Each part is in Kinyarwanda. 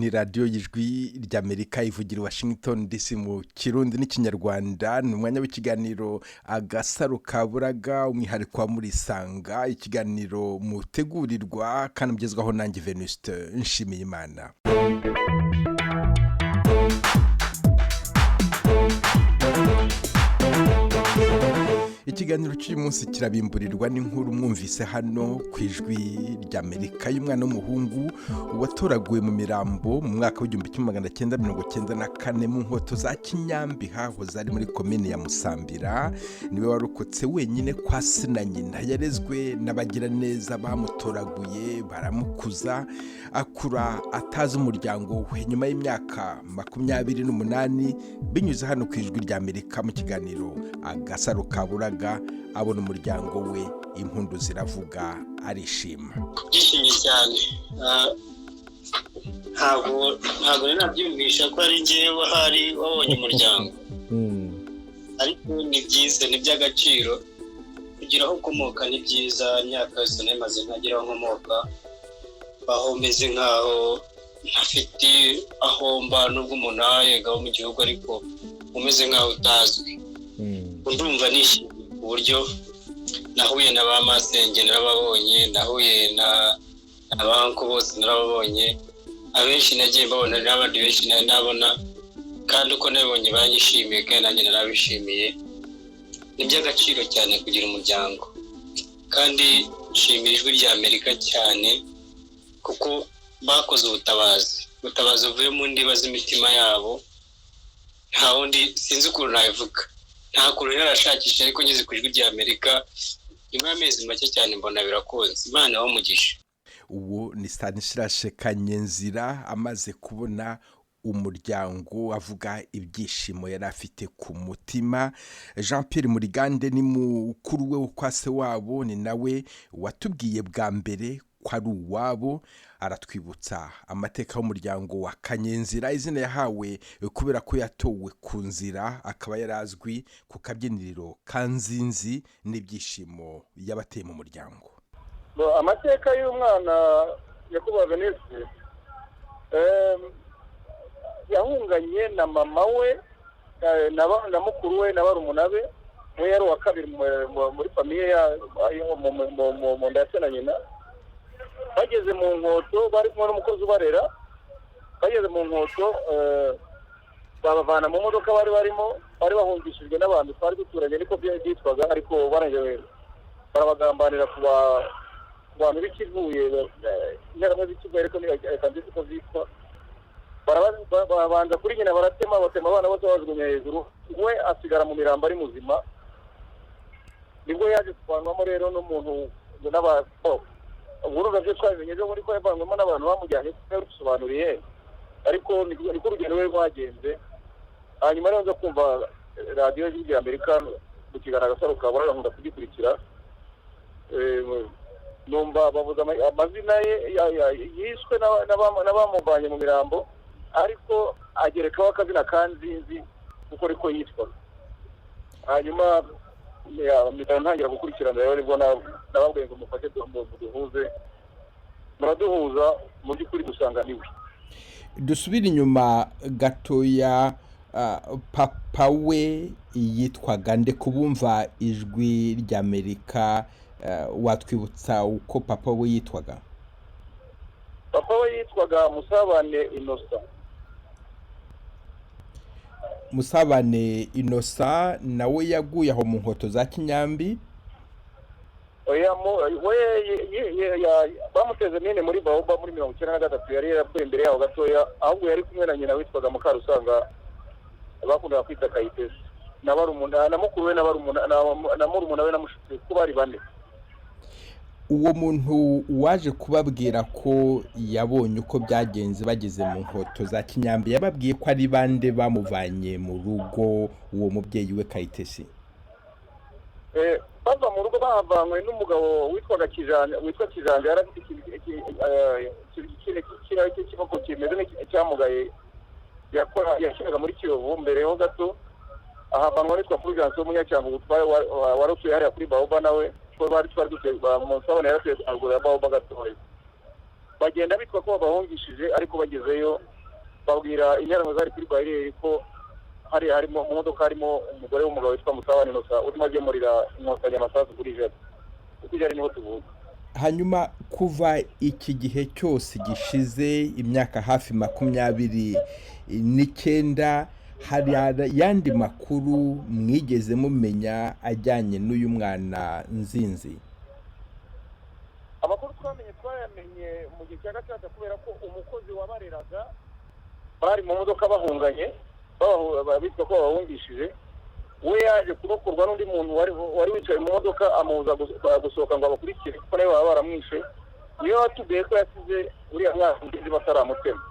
Ni radiyo y'Ijwi ry'Amerika ivugira i Washington DC mu Kirundi n'Ikinyarwanda. Ni umwanya w'ikiganiro Agasaro Kaburaga, umwihariko wa Murisanga, ikiganiro mutegurirwa kandi mugezwaho nanjye Venuste Nshimiyimana. Ikiganiro cy'uyu munsi kirabimburirwa n'inkuru mwumvise hano ku Ijwi ry'Amerika y'umwana w'umuhungu watoraguwe mu mirambo mu mwaka w'1994 mu Nkoto za Kinyambi, hahoze ari muri komini ya Musambira. Niwe warokotse wenyine kwa se na nyina. Yarezwe n'abagiraneza bamutoraguye, baramukuza, akura atazi umuryango we. Nyuma y'imyaka 28, binyuze hano ku Ijwi ry'Amerika mu kiganiro Agasaro Kaburaga, abona umuryango we, impundu ziravuga, arishima. Byishimye cyane. Ntabwo nari nabyiyumvisha ko ari njyewe ahari wabonye umuryango, ariko ni byiza, ni iby'agaciro kugira aho ukomoka. Ni byiza. Imyaka yose nari ntagira aho nkomoka, aho meze nkaho ntafite aho mba, nubwo umuntu yega mu gihugu ariko umeze nkaho utazwi. Ndumva nishimiye ku buryo nahuye na ba masenge narababonye, nahuye na ba bose narababonye, abenshi nagiye mbabona n'abandi benshi nari nabona, kandi uko nabibonye baranyishimiye kandi nanjye narabishimiye. Ni iby'agaciro cyane kugira umuryango, kandi nshimira Ijwi rya Amerika cyane kuko bakoze ubutabazi, ubutabazi buvuye mu ndiba z'imitima yabo. Nta wundi, sinzi ukuntu nabivuga, nta kuntu narashakisha, ariko ngeze ku Ijwi rya Amerika nyuma y'amezi make cyane mbona birakunze. Imana umugisha. Uwo ni Stanislas Kanyenzira amaze kubona umuryango, avuga ibyishimo yari afite ku mutima. Jean Pierre Murigande ni mukuru we kwa se wabo, ni nawe watubwiye bwa mbere ko ari uwabo. Aratwibutsa amateka y'umuryango wa Kanyenzira, izina yahawe kubera ko yatowe ku nzira, akaba yarazwi ku kabyiniriro ka Nzinzi, n'ibyishimo yabateye mu muryango. Amateka y'umwana nyakubahwa Venuste, yahunganye na mama we na mukuru we na barumuna be. We yari uwa kabiri muri famille, mu nda ya se na nyina. Bageze mu Nkoto bari kumwe n'umukozi ubarera. Bageze mu Nkoto babavana mu modoka bari barimo, bari bahungishijwe n'abantu twari duturanye, niko byitwaga, ariko barangije barabagambanira ku bantu b'ikivuye, Interahamwe z'ikivuye, ariko reka nzi uko zitwa. Babanza kuri nyina baratema, batema abana bose babajugunya hejuru, we asigara mu mirambo ari muzima. Nibwo yaje kuvanwamo rero n'umuntu, ubwo byo twabimenye ejo muri ko yavanwemo n'abantu bamujyanye, yabisobanuriye, ariko niko urugendo rwe rwagenze. Hanyuma rero nza kumva radiyo y'Ijwi rya Amerika mu kiganiro Agasaro Kaburaga, nkunda kugikurikira. Numva bavuze amazina ye yishwe n'abamuvanye mu mirambo, ariko agerekaho akazina ka Nzinzi kuko ariko yitwaga. Hanyuma ntangira gukurikirana rero, nibwo nababwiye ngo mufate duhuze, muraduhuza, mu by'ukuri dusanga niwe. Dusubire inyuma gatoya. Papa we yitwaga nde? Kubumva Ijwi ry'Amerika, watwibutsa uko papa we yitwaga? Papa we yitwaga Musabane Inosa. Musabane Inosa nawe yaguye aho mu Nkoto za Kinyambi? We bamuteze mine muri Baoba muri 93, yari yarapfuye imbere yaho gatoya. Ahubwo yari kumwe na nyina witwaga Mukarusanga, bakundaga kwita Kayitesi, na barumuna na mukuru we na murumuna we na mushiki, kuko bari bane. Uwo muntu waje kubabwira ko yabonye uko byagenze bageze mu Nkoto za Kinyambi, yababwiye ko ari bande bamuvanye mu rugo, uwo mubyeyi we Kayitesi? Bava mu rugo bahavanywe n'umugabo witwaga Kijanja, witwa Kijanja. Yari afite ikintu cy'ikiboko kimeze nk'icyamugaye, yakinaga muri Kiyovu mbere ho gato. Ahavanwa witwa Fulgence w'Umunyacyangugu wari utuye hariya kuri Baoba, nawe bari twari dutuye munsi abona yaratuye haruguru ya Baoba gatoya. Bagenda bitwa ko babahungishije, ariko bagezeyo Babwira interahamwe zari kuri bariyeri ko hari harimo mu modoka harimo umugore w'umugabo witwa Musabane Innocent urimo agemurira Inkotanyi amasasu kuri Jari, kuko Jari niho tuvuka. Hanyuma kuva iki gihe cyose gishize, imyaka hafi 29, hari ayandi makuru mwigeze mumenya ajyanye n'uyu mwana Nzinzi? Amakuru twamenye, twayamenye mu gihe cya gacaca, kubera ko umukozi wabareraga bari mu modoka bahunganye, bitwa ko babahungishije, we yaje kurokorwa n'undi muntu wari wicaye mu modoka, amubuza gusohoka ngo abakurikire, kuko nawe baba baramwishe. Niyo watubwiye ko yasize uriya mwana Nzinzi bataramutema,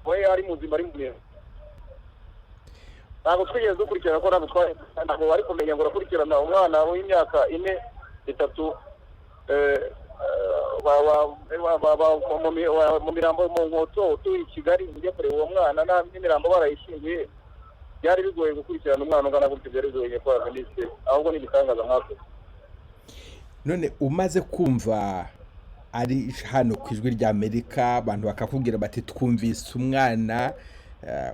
we ari muzima, ari muremure. Ntabwo twigeze dukurikirana, ko ntabwo bari kumenya ngo urakurikirana umwana w'imyaka 4, 3 mu mirambo mu Nkoto, utuye i Kigali, ujya kureba uwo mwana n'imirambo barayishyinguye. Byari bigoye gukurikirana umwana ungana gutyo, byari bigoye kwa minisitiri, ahubwo ni igitangaza mwakoze. None umaze kumva ari hano ku Ijwi rya Amerika, abantu bakakubwira bati twumvise umwana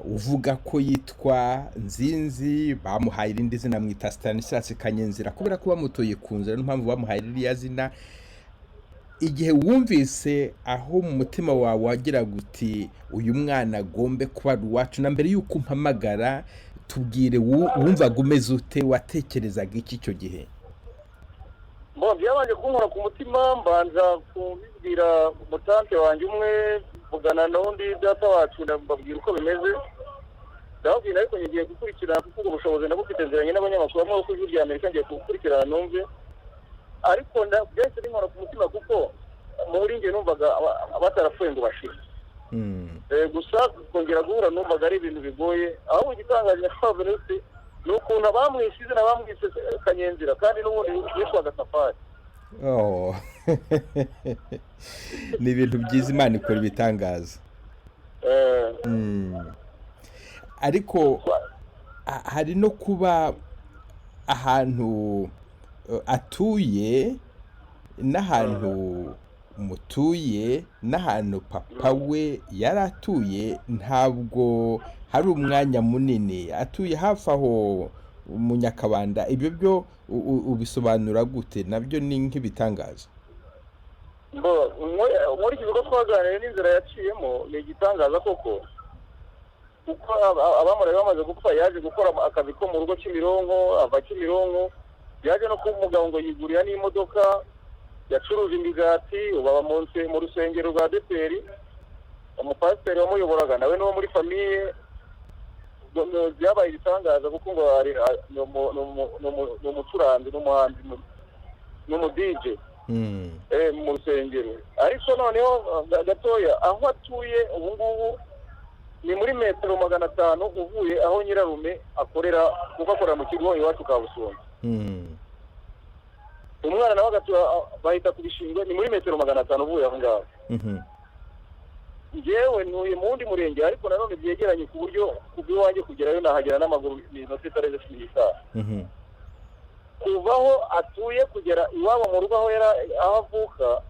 uvuga ko yitwa Nzinzi, bamuhaye irindi zina, mwita Stanislas Kanyenzira kubera ko bamutoye ku nzira, niyo mpamvu bamuhaye ririya zina. Igihe wumvise aho mu mutima wawe wagiraga uti uyu mwana agombe kuba ari uwacu, na mbere y'uko umpamagara, tubwire, wumvaga umeze ute? Watekerezaga iki icyo gihe? Bo byabanje kunkora ku mutima, mbanza kubibwira umutante wanjye umwe, mvugana n'undi data wacu, mbabwira uko bimeze. Ndababwira ariko ngiye gukurikirana, kuko ubwo bushobozi ndabufite, nziranye n'abanyamakuru bamwe bo ku Ijwi rya Amerika, ngiye gukurikirana numve. Ariko byahise binkora ku mutima, kuko muri njye numvaga batarapfuye ngo bashire. Gusa kongera guhura numvaga ari ibintu bigoye. Ahubwo igitangaje, nyakubahwa Venuste, ni ukuntu abamwishe izina bamwise Kanyenzira, kandi n'ubundi yitwaga Safari. Oh. Ni ibintu byiza, Imana ikora ibitangaza. Ariko hari no kuba ahantu atuye n'ahantu mutuye n'ahantu papa we yari atuye, ntabwo hari umwanya munini, atuye hafi aho mu Nyakabanda. Ibyo byo ubisobanura gute? Nabyo ni nk'ibitangaza. Bo, nkurikije uko twaganiriye n'inzira yaciyemo, ni igitangaza koko, kuko abamurayi bamaze gupfa yaje gukora akazi ko mu rugo Kimironko, ava Kimironko yaje no kuba umugabo, ngo yigurira n'imodoka, yacuruje imigati, ubu aba mu rusengero rwa ADEPR. Umupasiteri wamuyoboraga nawe ni uwo muri famille. Byabaye ibitangaza, kuko ngo ni umucuranzi, ni umuhanzi, ni umu DJ mu rusengero. Ariko noneho gatoya aho atuye ubu ngubu ni muri metero 500 uvuye aho nyirarume akorera, kuko akorera mu kigo iwacu Kabusunzu. Umwana nawe agatura bahita ku Bishingwe, ni muri metero 500 uvuye aho ngaho. Njyewe ntuye mu wundi murenge, ariko nanone byegeranye, ku buryo kuva iwanjye kugerayo nahagera n'amaguru iminota itarenze 15. Kuva aho atuye kugera iwabo mu rugo aho aho avuka,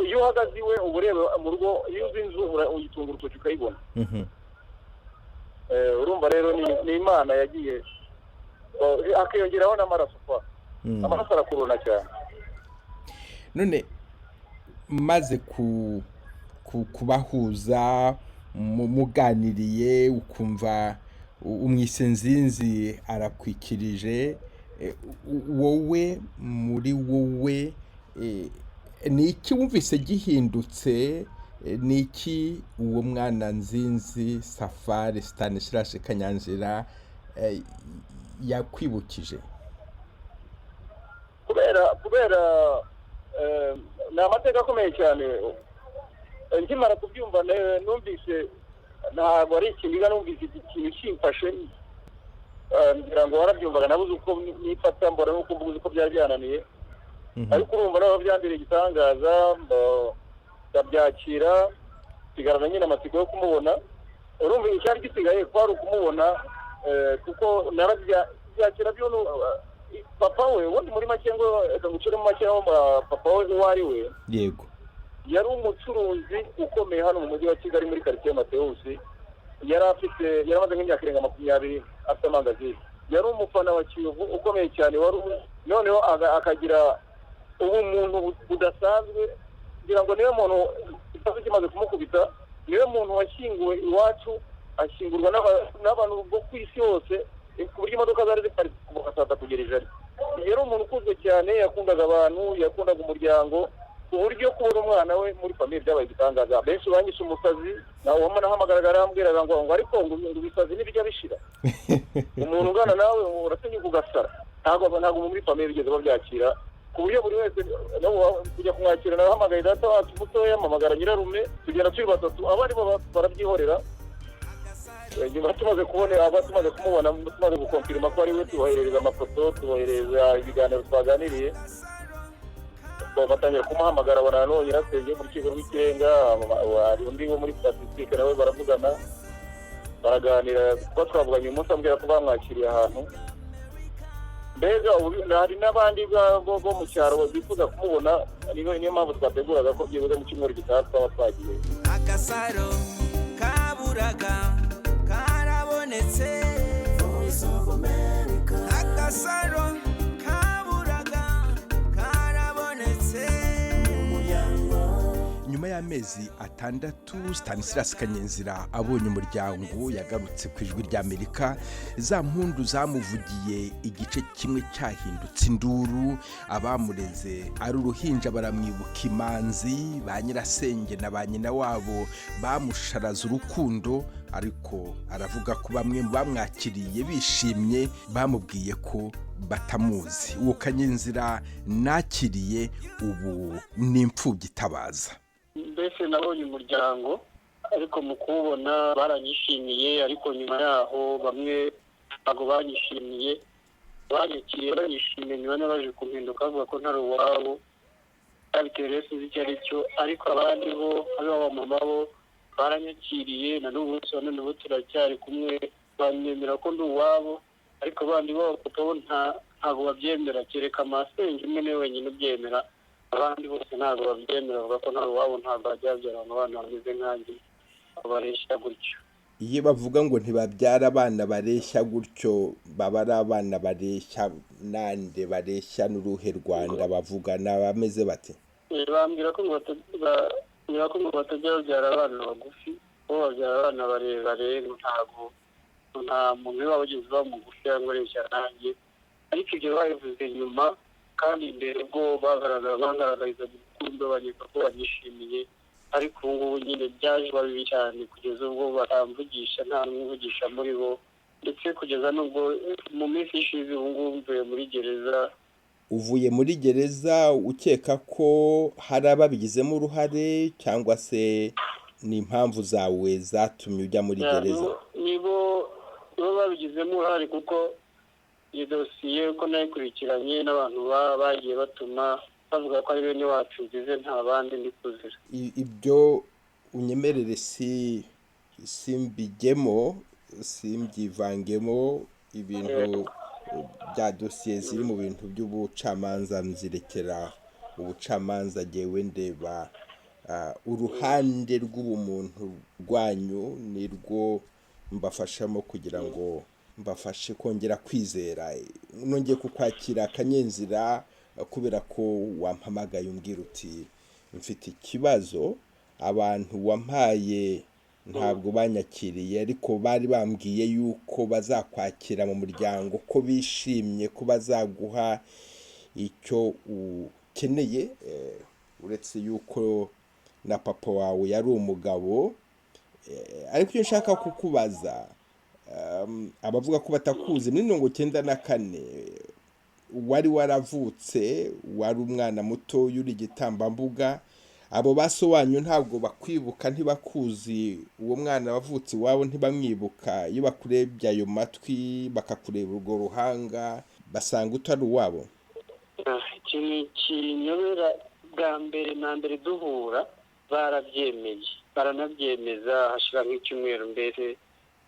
iyo uhagaze iwe uba ureba mu rugo, iyo uzi inzu uyitunga urutoki ukayibona. Urumva rero ni Imana yagiye, hakiyongeraho n'amaraso kwa amaraso arakuruna cyane. None maze kubahuza, muganiriye, ukumva umwise Nzinzi arakwikirije, wowe muri wowe ni iki wumvise gihindutse? Ni iki uwo mwana Nzinzi Safari Stanislas Kanyanzira yakwibukije? Kubera ni amateka akomeye cyane. Nkimara kubyumva numvise ntabwo ari ikiniga, numvise ikintu kimfashe, ngira ngo warabyumvaga, nabuze uko nifata, mbona nuko mvuze uko byari byananiye. Ariko urumva naho byambereye igitangaza, ndabyakira, nsigarana nyine amatsiko yo kumubona. Urumva icyari gisigaye kwari ukumubona, kuko narabyakira byo. Papa we ubundi muri make, ngo reka ngucire mu make aho papa we uwo ari we. Yego. Yari umucuruzi ukomeye hano mu mujyi wa Kigali muri quartier Matewusi. Yari afite, yaramaze nk'imyaka irenga 20 afite amangazini. Yari umufana wa Kiyovu ukomeye cyane, wari noneho akagira ubumuntu budasanzwe. Kugira ngo niwe muntu ikibazo kimaze kumukubita, niwe muntu washyinguwe iwacu, ashyingurwa n'abantu bo ku isi yose, ku buryo imodoka zari ziparitse kuva saa 3 kugera ijana. Yari umuntu ukunzwe cyane, yakundaga abantu, yakundaga umuryango, ku buryo kubona umwana we muri famille byabaye igitangaza. Benshi banyishe umusazi, nawe nahamagaraga arambwiraga ngo ariko ngo ibisazi ntibijya bishira, umuntu ungana nawe uratinyuka ugasara. Ntabwo muri famille bigeze babyakira, ku buryo buri wese kujya kumwakira nahamagaye data wacu mutoya, mpamagara nyirarume, tugenda turi batatu, abandi bo barabyihorera. Nyuma tumaze kubona, aba tumaze kumubona, tumaze gukonfirima ko ari we, tuboherereza amafoto, tuboherereza ibiganiro twaganiriye, batangira kumuhamagara. Bona nanone nyirasenge mu rukiko rw'ikirenga, hari undi wo muri statistique nawe baravugana, baraganira. Kuba twavuganye uyu munsi ambwira ko bamwakiriye ahantu. Mbega hari n'abandi bo mu cyaro bifuza kumubona, niyo mpamvu twateguraga ko byibuze mu cyumweru gitaha twaba twagiye. Agasaro kaburaga karabonetse. Agasaro kaburaga karabonetse. Nyuma y'amezi 6 Stanislas Kanyenzira abonye umuryango, yagarutse ku Ijwi ry'Amerika. Za mpundu zamuvugiye igice kimwe cyahindutse induru. Abamureze ari uruhinja baramwibuka imanzi, ba nyirasenge na ba nyina wabo bamusharaza urukundo, ariko aravuga ko bamwe mu bamwakiriye bishimye bamubwiye ko batamuzi. Uwo Kanyenzira nakiriye ubu ni imfubyi itabaza. Mbese nabonye umuryango, ariko mu kuwubona baranyishimiye, ariko nyuma yaho bamwe ntabwo banyishimiye. Banyakiriye banyishimiye, nyuma baje kumpinduka bavuga ko ntari uwabo, babitewe rero sinzi icyo ari cyo. Ariko abandi bo, abamama bo baranyakiriye, na n'ubu munsi wa none ubu turacyari kumwe, banyemera ko ndi uwabo. Ariko abandi bo bo ntabwo babyemera, kereka masenge umwe niwe wenyine ubyemera, abandi bose ntabwo babyemera, bavuga ko nta uwabo, ntabwo bajya babyara abana bameze nkanjye bareshya gutyo. Iyo bavuga ngo ntibabyara abana bareshya gutyo, baba ari abana bareshya nande, bareshya n'uruhe Rwanda bavuga n'abameze bate? Bambwira ko ngo batajya babyara abana bagufi, bo babyara abana barebare, ntabwo nta muntu uba wageze uba mugufi cyangwa areshya nanjye. Ariko ibyo babivuze nyuma, kandi imbere ubwo bagaragarizaga urukundo, banyereka ko banyishimiye. Ariko ubu ngubu nyine byaje kuba bibi cyane, kugeza ubwo batamvugisha, nta n'umvugisha muri bo, ndetse kugeza n'ubwo mu minsi ishize ubu ngubu mvuye muri gereza. Uvuye muri gereza ukeka ko hari ababigizemo uruhare, cyangwa se ni impamvu zawe zatumye ujya muri gereza? Nibo babigizemo uruhare, kuko iyi dosiye ko nayikurikiranye n'abantu bagiye batuma bavuga ko ari bene wacu nzize, nta bandi ndi kuzira. Ibyo unyemerere simbigemo, simbyivangemo, ibintu bya dosiye ziri mu bintu by'ubucamanza nzirekera ubucamanza. Jyewe ndeba uruhande rw'ubumuntu rwanyu, nirwo mbafashamo kugira ngo mbafashe kongera kwizera. Nongeye kukwakira Kanyenzira kubera ko wampamagaye umbwira uti mfite ikibazo, abantu wampaye ntabwo banyakiriye, ariko bari bambwiye yuko bazakwakira mu muryango, ko bishimye, ko bazaguha icyo ukeneye, uretse yuko na papa wawe yari umugabo. Ariko iyo nshaka kukubaza, abavuga ko batakuzi, muri 94 wari waravutse, wari umwana muto uri igitambambuga, abo baso wanyu ntabwo bakwibuka, ntibakuzi, uwo mwana wavutse iwabo ntibamwibuka, iyo bakurebye ayo matwi bakakureba urwo ruhanga basanga utari uwabo? Ikintu kinyobera, bwa mbere na mbere duhura barabyemeye, baranabyemeza, hashira nk'icyumweru mbere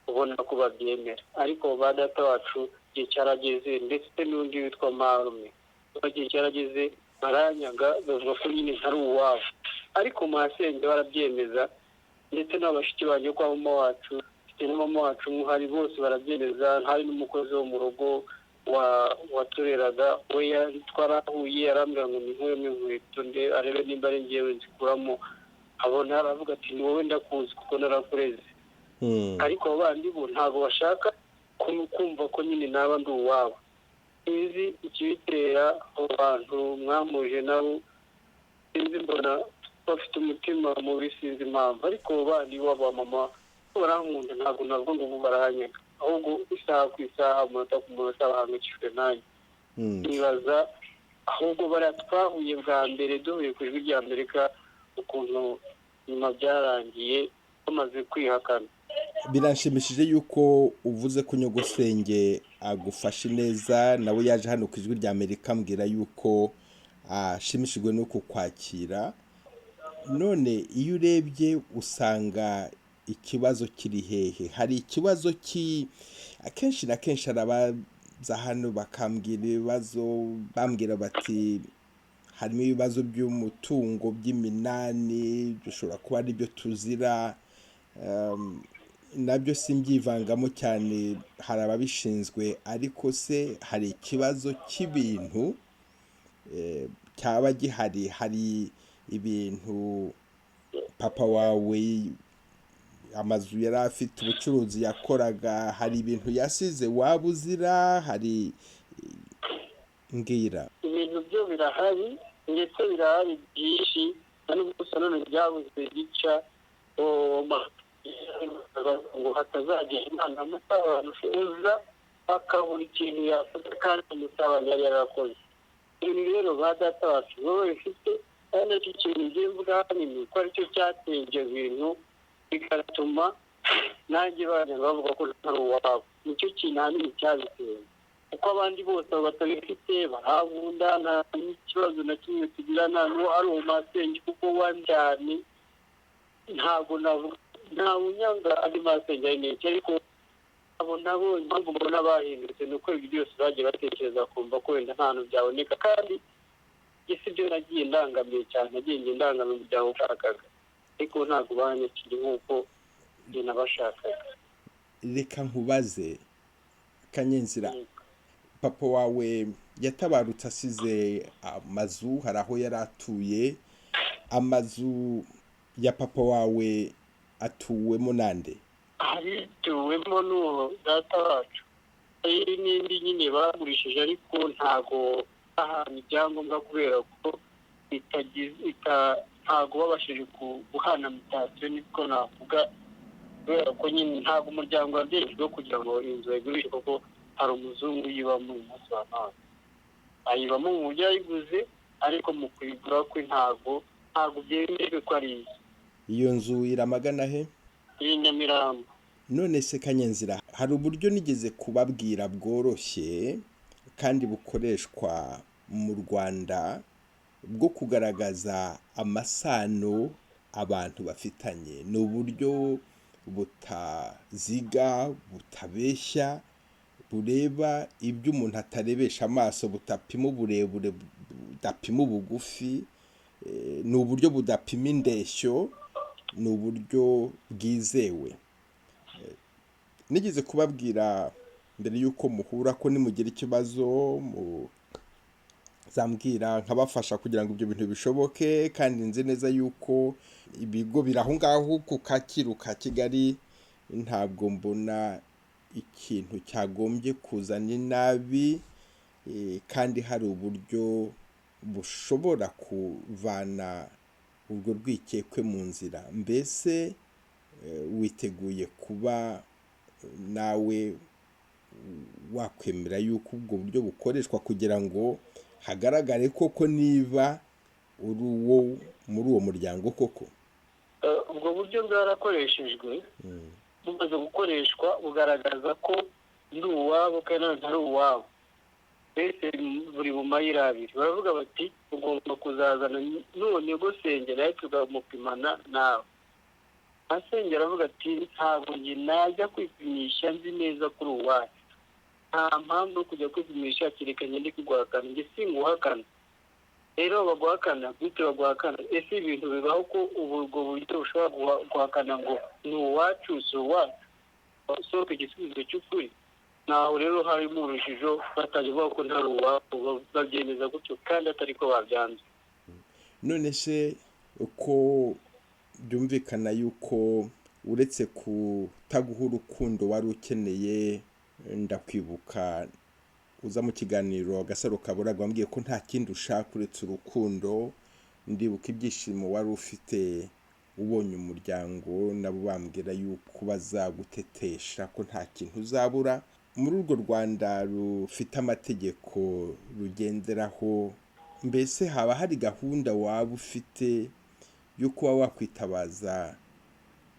ubona ko babyemera. Ariko ba data wacu igihe cyarageze, ndetse n'undi witwa marume, igihe cyarageze Baranyaga, bavuga ko nyine ntari uwabo, ariko masenge barabyemeza, ndetse n'abashiki banjye kwa mama wacu, mfite na mama wacu hari bose barabyemeza. Hari n'umukozi wo mu rugo watureraga, we twarahuye, arambwira ngo ninkuremo inkweto arebe nimba ari ngewe nzikuramo, abona aravuga ati ni wowe ndakuzi kuko narakureze. Ariko abo bandi bo ntabwo bashaka kumva ko nyine naba ndi uwabo. Sinzi ikibitera, abo bantu mwamuje nabo sinzi, mbona bafite umutima mubi, sinzi impamvu. Ariko abo bandi waba mama barankunda, ntabwo navuga ngo ubu barahanyega, ahubwo isaha ku isaha, umunota ku munota bahangayikishijwe nanjye. Nibaza ahubwo bariya twahuye bwa mbere duhuye ku Ijwi rya Amerika, ukuntu nyuma byarangiye bamaze kwihakana. Biranshimishije yuko uvuze ko nyogosenge agufashe neza, nawe yaje hano ku Ijwi rya Amerika ambwira yuko ashimishijwe no kukwakira. None iyo urebye usanga ikibazo kiri hehe? Hari ikibazo akenshi na kenshi arabaza hano bakambwira ibibazo, bambwira bati harimo ibibazo by'umutungo by'iminani, dushobora kuba aribyo tuzira, nabyo simbyivangamo cyane, hari ababishinzwe. Ariko se hari ikibazo cy'ibintu cyaba gihari? Hari ibintu papa wawe, amazu yari afite, ubucuruzi yakoraga, hari ibintu yasize waba uzira? Hari mbwira. Ibintu byo birahari, ndetse birahari byinshi, gusa none byabuze gica ngo hatazagira imana umusabano uza akabura ikintu yakoze kandi umusabano yari yarakoze. Ibintu rero ba data bacu bo babifite, kandi icyo kintu ngiye mvuga ahanini ko aricyo cyateye ibyo bintu, bigatuma nanjye bajya bavuga ko ntari uwabo. Nicyo kintu ahanini cyabiteye, kuko abandi bose batabifite barankunda, nta n'ikibazo na kimwe tugirana, n'uwo ari uwo masenge kuko wanjyane ntabwo navuga nta unyanga ari masenge ari n'iki. Ariko abo nabo impamvu mbona bahindutse ni uko ibyo byose bagiye batekereza kumva ko wenda nta hantu byaboneka. Kandi isi byo nagiye ndangamiye cyane, nagiye ndangamiye umuryango ushakaga, ariko ntabwo banyakiri nk'uko njye nabashakaga. Reka nkubaze Kanyenzira, papa wawe yatabarutse asize amazu, hari aho yari atuye. Amazu ya papa wawe atuwemo nande? Arituwemo n'uwo data wacu. Hari n'indi nyine bagurishije, ariko ntago bahana ibyangombwa kubera ko ntago babashije guhana mitasiyo, niko navuga, kubera ko nyine ntago umuryango wabyejejwe kugira ngo inzu bayigurishe, kuko hari umuzungu uyibamo uyu munsi wa none, ayibamo mu buryo yayiguze, ariko mu kuyigura kwe ntago byemewe ko ari iye. Iyo nzu iramagana he? Iri Nyamirambo. None se Kanyenzira, hari uburyo nigeze kubabwira bworoshye kandi bukoreshwa mu Rwanda bwo kugaragaza amasano abantu bafitanye? Ni uburyo butaziga, butabeshya, bureba ibyo umuntu atarebesha amaso, butapima uburebure, budapima ubugufi, ni uburyo budapima indeshyo, ni uburyo bwizewe. Nigeze kubabwira mbere yuko muhura ko nimugira ikibazo muzambwira nkabafasha kugira ngo ibyo bintu bishoboke, kandi nzi neza yuko ibigo biri aho ngaho ku Kacyiru ka Kigali. Ntabwo mbona ikintu cyagombye kuzana inabi, kandi hari uburyo bushobora kuvana urwo rwikekwe mu nzira. Mbese witeguye kuba nawe wakwemera yuko ubwo buryo bukoreshwa kugira ngo hagaragare koko niba uri uwo muri uwo muryango koko? Ubwo buryo bwarakoreshejwe, bumaze gukoreshwa bugaragaza ko ndi uwabo kandi ntari uwabo. Mbese buri mu mayira abiri baravuga bati ugomba kuzazana none gusengera nawe tukamupimana nawe. Asengera avuga ati ntabwo njye najya kwipimisha nzi neza kuri uwacu, nta mpamvu yo kujya kwipimisha kereka njye ndi kuguhakana, njye singuhakana. Rero baguhakana gute? Baguhakana ese ibintu bibaho ko ubwo buryo ushobora guhakana ngo ni uwacu, si uwacu, sohoka igisubizo cy'ukuri? Naho rero harimo urujijo, batangiye kuvuga ko ntari uwabo, babyemeza gutyo kandi atari ko babyanze. None se uko byumvikana yuko uretse kutaguha urukundo wari ukeneye, ndakwibuka uza mu kiganiro Agasaro Kaburaga wambwiye ko nta kindi ushaka uretse urukundo, ndibuka ibyishimo wari ufite ubonye umuryango, nabo bambwira yuko bazagutetesha, ko nta kintu uzabura. Muri urwo Rwanda rufite amategeko rugenderaho, mbese haba hari gahunda waba ufite yo kuba wakwitabaza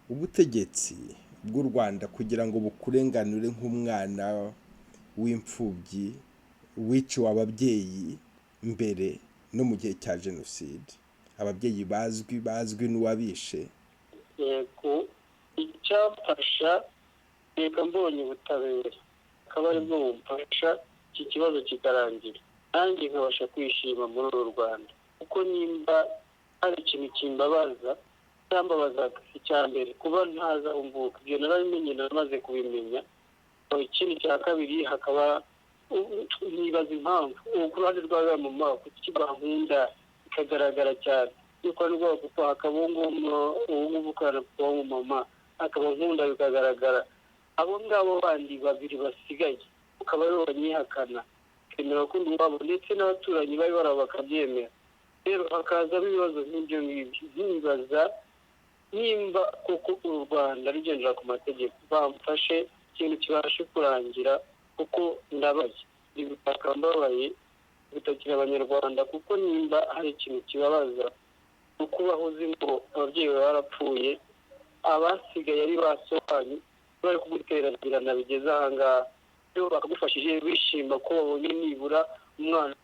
ubutegetsi bw'u Rwanda kugira ngo bukurenganure nk'umwana w'imfubyi wiciwe ababyeyi mbere no mu gihe cya jenoside, ababyeyi bazwi bazwi n'uwabishe? Yego, icyafasha reka mbonye ubutabera akaba aribwo bumfasha iki kibazo kikarangira, nanjye nkabasha kwishima muri uru Rwanda. Kuko nimba hari ikintu kimbabaza, cyambabazaga icya mbere kuba ntaza umvuka, ibyo narabimenye, namaze kubimenya. Ikindi cya kabiri hakaba nibaza impamvu ku ruhande rwa mama kuki bankunda bikagaragara cyane, nuko rwa papa hakaba uwo nguwo ukana papa w'umumama akaba nkunda bikagaragara, abo ngabo bandi babiri basigaye ukaba aribo banyihakana, bakemera ko ndi uwabo, ndetse n'abaturanyi bari barabo bakabyemera. Rero hakazamo ibibazo nk'ibyo ngibyo, nkibaza nimba koko u Rwanda rugendera ku mategeko, bamfashe ikintu kibashe kurangira, kuko ndabaye ndi gutaka mbabaye gutakira Abanyarwanda, kuko nimba hari ikintu kibabaza ukubaho uzi ngo ababyeyi bawe barapfuye, abasigaye ari ba so wanyu bari kuguteragirana bigeze aha ngaha, rero bakagufashije bishima ko babonye nibura umwana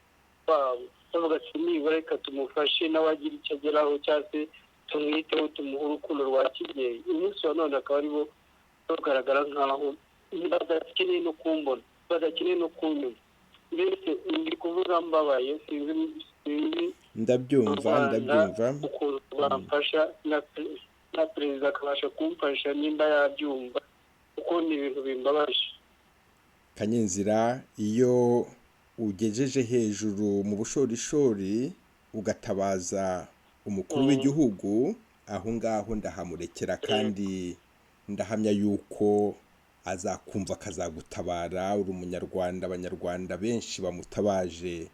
wabo, bavuga ati nibura reka tumufashe nawe agire icyo ageraho, cyangwa se tumwiteho tumuhe urukundo rwa kibyeyi. Umunsi wa none akaba aribo bagaragara nkaho badakeneye no kumbona, badakeneye no kunyuma. Mbese ndi kuvuga mbabaye, sinzi. Ndabyumva, ndabyumva. Ukuntu bamfasha na perezida akabasha kumfasha nimba yabyumva, kuko ni ibintu bimbabaje. Kanyenzira, iyo ugejeje hejuru mu bushorishori ugatabaza umukuru w'igihugu, aho ngaho ndahamurekera, kandi ndahamya yuko azakumva akazagutabara. Uri umunyarwanda, abanyarwanda benshi bamutabaje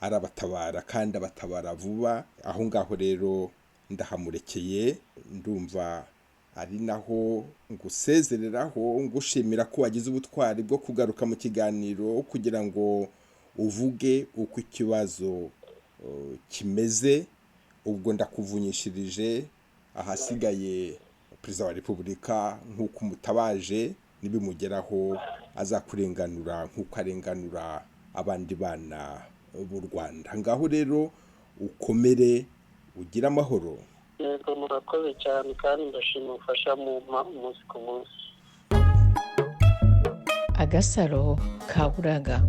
arabatabara kandi abatabara vuba. Aho ngaho rero ndahamurekeye, ndumva ari naho ngusezereraho, ngushimira ko wagize ubutwari bwo kugaruka mu kiganiro kugira ngo uvuge uko ikibazo kimeze. Ubwo ndakuvunyishirije, ahasigaye Perezida wa Repubulika nk'uko umutabaje nibimugeraho azakurenganura nk'uko arenganura abandi bana b'u Rwanda. Ngaho rero ukomere, ugire amahoro. Yego, murakoze cyane kandi ndashima ubufasha mumpa umunsi ku munsi. Agasaro Kaburaga.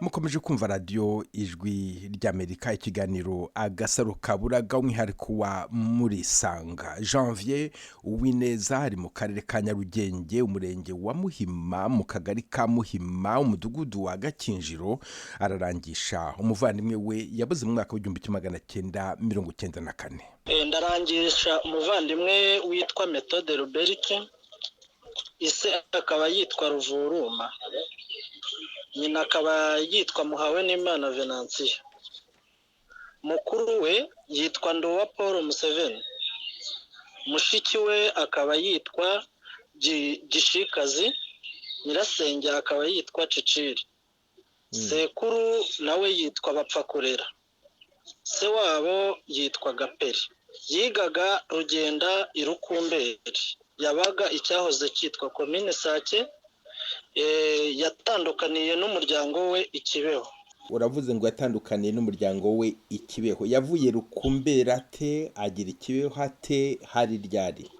Mukomeje kumva radiyo Ijwi ry'Amerika, ikiganiro Agasaro Kaburaga, umwihariko wa Murisanga. Janvier Uwineza ari mu karere ka Nyarugenge, umurenge wa Muhima, mu kagari ka Muhima, umudugudu wa Gakinjiro. Ararangisha umuvandimwe we yabuze mu mwaka w'1994. Ndarangisha umuvandimwe witwa Methode Ruberike, ise akaba yitwa Ruvuruma, nyina akaba yitwa Muhawenimana Venansiyo, mukuru we yitwa Ndowa Paul Museveni, mushiki we akaba yitwa Gishikazi, nyirasenge akaba yitwa Ciciri, sekuru nawe yitwa Bapfakurera, se wabo yitwa Gaperi, yigaga Rugenda i Rukumberi, yabaga icyahoze cyitwa Komine Sake, yatandukaniye n'umuryango we i Kibeho. Uravuze ngo yatandukaniye n'umuryango we i Kibeho, yavuye Rukumberi ate, agira Ikibeho ate, hari ryari?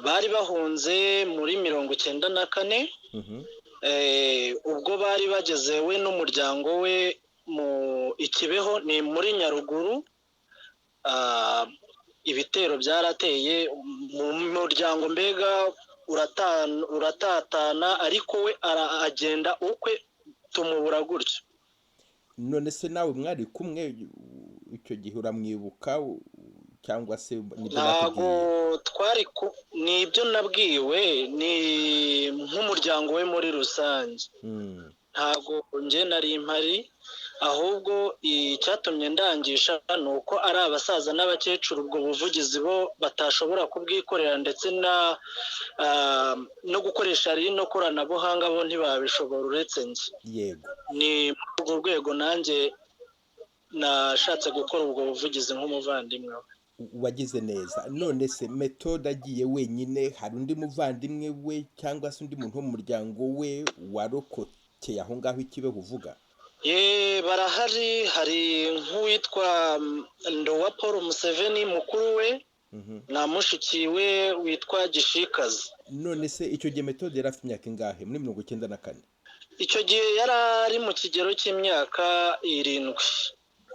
Bari bahunze muri 94, ubwo bari bageze we n'umuryango we mu Ikibeho, ni muri Nyaruguru. Ibitero byarateye mu muryango, mbega uratatana, ariko we agenda ukwe, tumubura gutyo. None se nawe mwari kumwe icyo gihe, uramwibuka cyangwa se nibyo Ntabwo bakubwiye? twari ni ibyo nabwiwe, ni nk'umuryango we muri rusange. Ntabwo njye nari mpari, ahubwo icyatumye ndangisha ni uko ari abasaza n'abakecuru, ubwo buvugizi bo batashobora kubwikorera, ndetse na no gukoresha rino koranabuhanga bo ntibabishobora uretse njye. Ni muri urwo rwego nanjye nashatse gukora ubwo buvugizi nk'umuvandimwe we. Wagize neza. None se Metode agiye wenyine, hari undi muvandimwe we cyangwa se undi muntu wo mu muryango we warokokeye aho ngaho Ikibeho uvuga? Ye, barahari. Hari nk'uwitwa Ndowa Paul Museveni, mukuru we, na mushiki we witwa Gishikazi. None se icyo gihe Metode yari afite imyaka ingahe muri 94? Icyo gihe yari ari mu kigero cy'imyaka 7.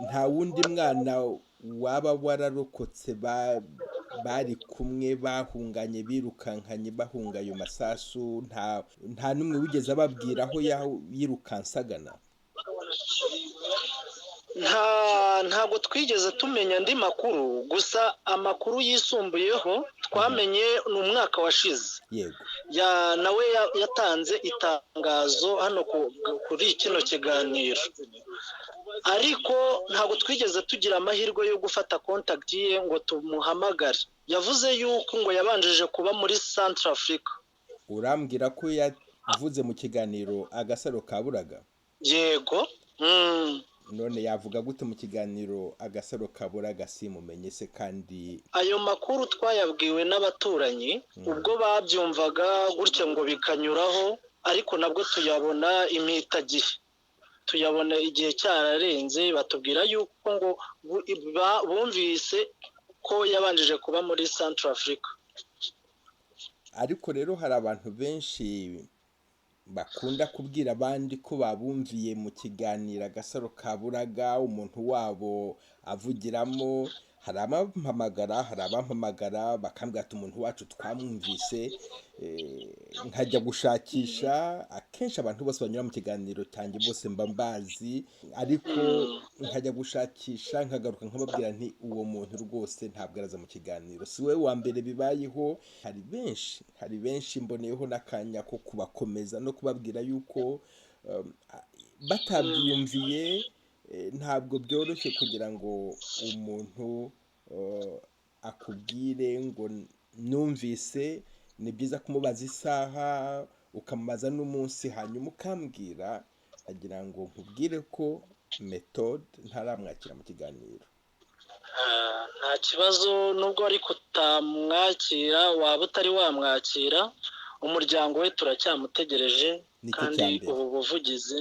Nta wundi mwana waba wararokotse bari kumwe, bahunganye, birukankanye bahunga ayo masasu, nta n'umwe wigeze ababwira aho yirukansagana? Ntabwo twigeze tumenya andi makuru, gusa amakuru yisumbuyeho twamenye ni umwaka washize. Nawe yatanze itangazo hano kuri kino kiganiro, ariko ntabwo twigeze tugira amahirwe yo gufata contact ye ngo tumuhamagare. Yavuze yuko ngo yabanjije kuba muri Central Africa. Urambwira ko yavuze mu kiganiro Agasaro Kaburaga? Yego. None yavuga gute mu kiganiro Agasaro Kaburaga simumenye se kandi? Ayo makuru twayabwiwe n'abaturanyi ubwo babyumvaga gutyo ngo bikanyuraho, ariko nabwo tuyabona impitagihe, tuyabona igihe cyararenze. Batubwira yuko ngo bumvise ko yabanjije kuba muri Central Africa. Ariko rero hari abantu benshi bakunda kubwira abandi ko babumviye mu kiganiro Agasaro Kaburaga, umuntu wabo avugiramo. Hari abampamagara bakambwira ati: "Umuntu wacu twamwumvise." Nkajya gushakisha. Akenshi abantu bose banyura mu kiganiro cyanjye bose mba mbazi, ariko nkajya gushakisha, nkagaruka nkababwira nti: "Uwo muntu rwose ntabwo araza mu kiganiro." Si wowe wa mbere bibayeho, hari benshi. Mboneyeho n'akanya ko kubakomeza no kubabwira yuko batabyiyumviye, ntabwo byoroshye kugira ngo umuntu akubwire ngo numvise. Ni byiza kumubaza isaha, ukamubaza n'umunsi, hanyuma ukambwira. Agira ngo nkubwire ko Metode ntaramwakira mu kiganiro. Nta kibazo, nubwo ariko utamwakira, waba utari wamwakira, umuryango we turacyamutegereje. Nicyo Kandi cya mbere. ubu buvugizi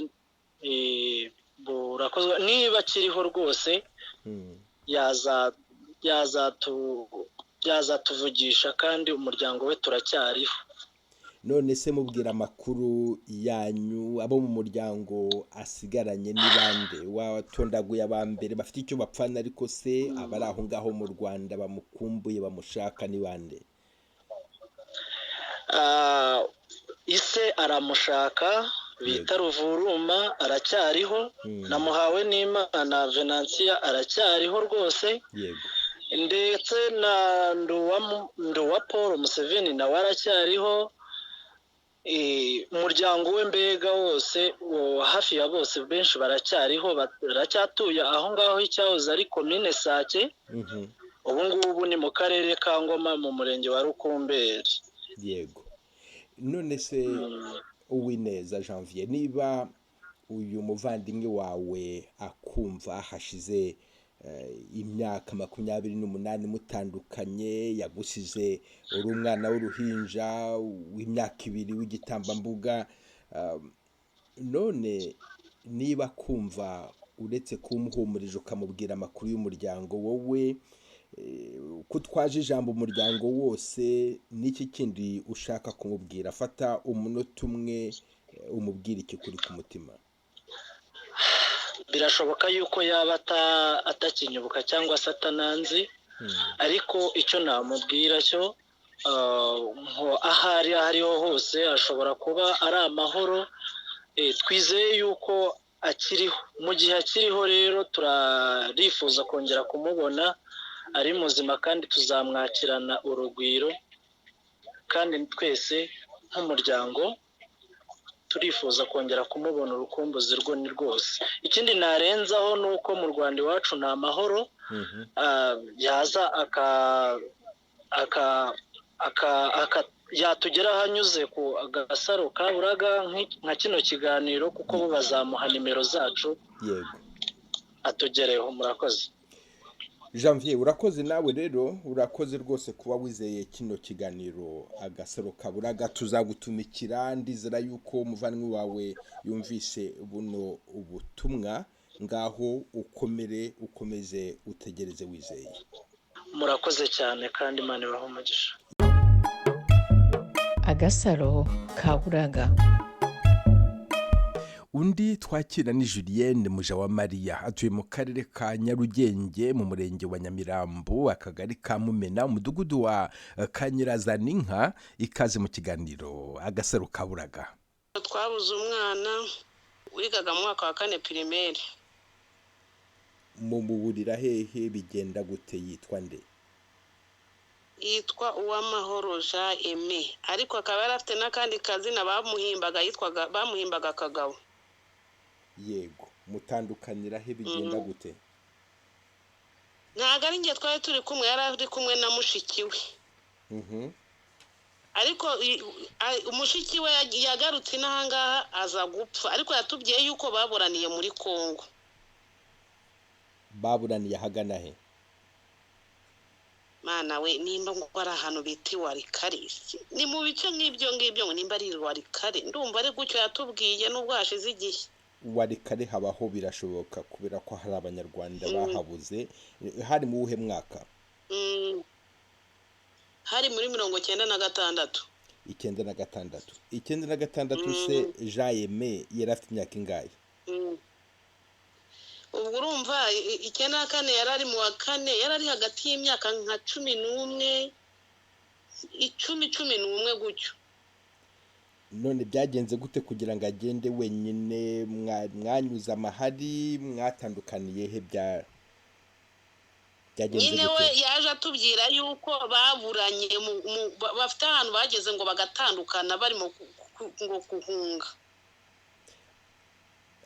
burakozwe. Niba akiriho rwose, yazatuvugisha, kandi umuryango we turacyariho. None se mubwira amakuru yanyu, abo mu muryango asigaranye ni bande? Watondaguye aba mbere bafite icyo bapfana, ariko se abari aho ngaho mu Rwanda bamukumbuye, bamushaka, ni bande? Ise aramushaka, bita Ruvuruma, aracyariho. Namuhawe n'Imana Venansiya aracyariho rwose. Ndetse na Nduwa Paul Museveni nawe aracyariho. Umuryango we mbega wose, hafi ya bose, benshi baracyariho, baracyatuye aho ngaho icyahoze ari Komine Sake. Ubu ngubu ni mu Karere ka Ngoma, mu Murenge wa Rukumberi. Yego. None se Uwineza Janvier, niba uyu muvandimwe wawe akumva, hashize imyaka 28 mutandukanye, yagusize uri umwana w'uruhinja w'imyaka 2 w'igitambambuga, none niba kumva, uretse kumuhumurije ukamubwira amakuru y'umuryango, wowe ko utwaje ijambo umuryango wose, n'iki kindi ushaka kumubwira? Fata umunota umwe, umubwire iki kuri ku mutima. Birashoboka yuko yaba atakinyibuka cyangwa se atananzi, ariko icyo namubwira cyo, ahari aho ariho hose ashobora kuba ari amahoro. Twizeye yuko akiriho. Mu gihe akiriho rero turarifuza kongera kumubona ari muzima, kandi tuzamwakirana urugwiro, kandi twese nk'umuryango turifuza kongera kumubona, urukumbuzi rwo ni rwose. Ikindi narenzaho ni uko mu Rwanda iwacu ni amahoro, yaza yatugeraho anyuze ku Gasaro Kaburaga nka kino kiganiro, kuko bo bazamuha nimero zacu. Yego. Atugereho. Murakoze. Janvier, urakoze. Nawe rero urakoze rwose kuba wizeye kino kiganiro Agasaro Kaburaga. Tuzagutumikira. Ndizera yuko umuvandimwe wawe yumvise buno ubutumwa. Ngaho ukomere, ukomeze utegereze wizeye. Murakoze cyane, kandi Imana ibahe umugisha. Agasaro Kaburaga. Undi twakira ni Julienne Mujawamariya, atuye mu Karere ka Nyarugenge, mu Murenge wa Nyamirambo, Akagari ka Mumena, Umudugudu wa Kanyirazaninka. Ikaze mu kiganiro Agasaro Kaburaga. Twabuze umwana wigaga mu mwaka wa kane primaire. Mumuburira hehe? Bigenda gute? Yitwa nde? Yitwa Uwamahoro Jean Aime, ariko akaba yari afite n'akandi kazina bamuhimbaga, yitwaga, bamuhimbaga Kagabo. Yego, mutandukanira he? Bigenda gute? Ntabwo ari njye twari turi kumwe, yari ari kumwe na mushiki we. Ariko mushiki we yagarutse inahangaha aza gupfa, ariko yatubwiye yuko baburaniye muri Kongo. Baburaniye ahagana he? Mana we, nimba ngo ari ahantu bita Iwarikare, ni mu bice nk'ibyo ngibyo, ngo nimba ari Iwarikare, ndumva ari gutyo yatubwiye, nubwo hashize igihe. Warikare habaho, birashoboka, kubera ko hari Abanyarwanda bahabuze. Hari mu wuhe mwaka? Hari muri 96. 96, 96. Se Jean Aime yari afite imyaka ingahe? Ubwo urumva 94 yari ari mu wa kane, yari ari hagati y'imyaka nka 11, 10, 11 gutyo. None byagenze gute kugira ngo agende wenyine? Mwanyuze amahari? Mwatandukaniye he? Byagenze Nyine we gute? yaje atubwira yuko baburanye bafite ahantu bageze ngo bagatandukana, barimo ngo guhunga.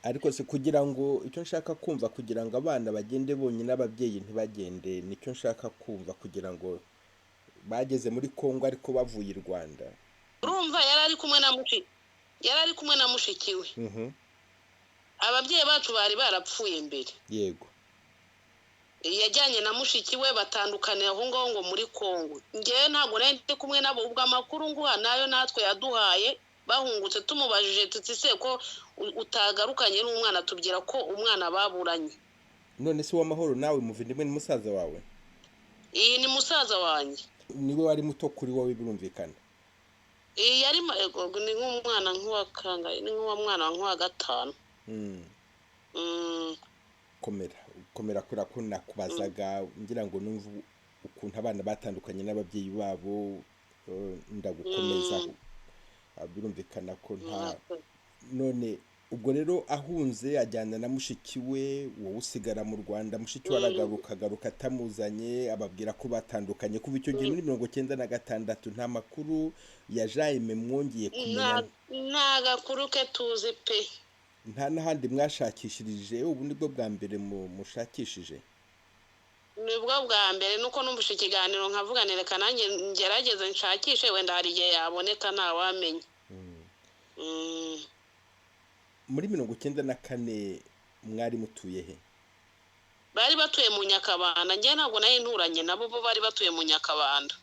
Ariko se kugira ngo, icyo nshaka kumva, kugira ngo abana bagende bonyine, ababyeyi ntibagende, nicyo nshaka kumva, kugira ngo bageze muri Kongo ariko bavuye i Rwanda? Urumva yari ari kumwe na mushiki we. Ababyeyi bacu bari barapfuye mbere. Yajyanye na mushiki we, batandukanira aho ngaho ngo muri Kongo. Ngewe ntabwo nari ndi kumwe nabo. Ubwo amakuru nguha nayo natwe yaduhaye bahungutse. Tumubajije tuti: "Se ko utagarukanye n'umwana?" Tubwira ko umwana baburanye. None se Uwamahoro, nawe muvindimwe, ni musaza wawe? Iyi ni musaza wanjye. Niwe wari muto kuri wowe, birumvikana. Iyi yari ego, ni nk'umwana nk'uwa kangahe, ni nk'uwa mwana nk'uwa gatanu. Komera, komera, kubera ko nakubazaga ngira ngo numve ukuntu abana batandukanye n'ababyeyi babo. Ndagukomeza. Birumvikana ko nta none ubwo rero ahunze ajyana na mushiki we, wowe usigara mu Rwanda. Mushiki we aragaruka, agaruka atamuzanye, ababwira ko batandukanye. Kuva icyo gihe muri 96 nta makuru ya Jaime mwongeye kumenya? Nta gakuru ke tuzi pe. Nta n'ahandi mwashakishirije? Ubu ni bwo bwa mbere mushakishije? Nibwo bwa mbere, nuko numvise ikiganiro nkavuga reka nanjye ngerageze nshakishe, wenda hari igihe yaboneka, ntawamenya. Muri 94 mwari mutuye he? Bari batuye mu Nyakabanda. Njye ntabwo nari nturanye nabo, bo bari batuye mu Nyakabanda.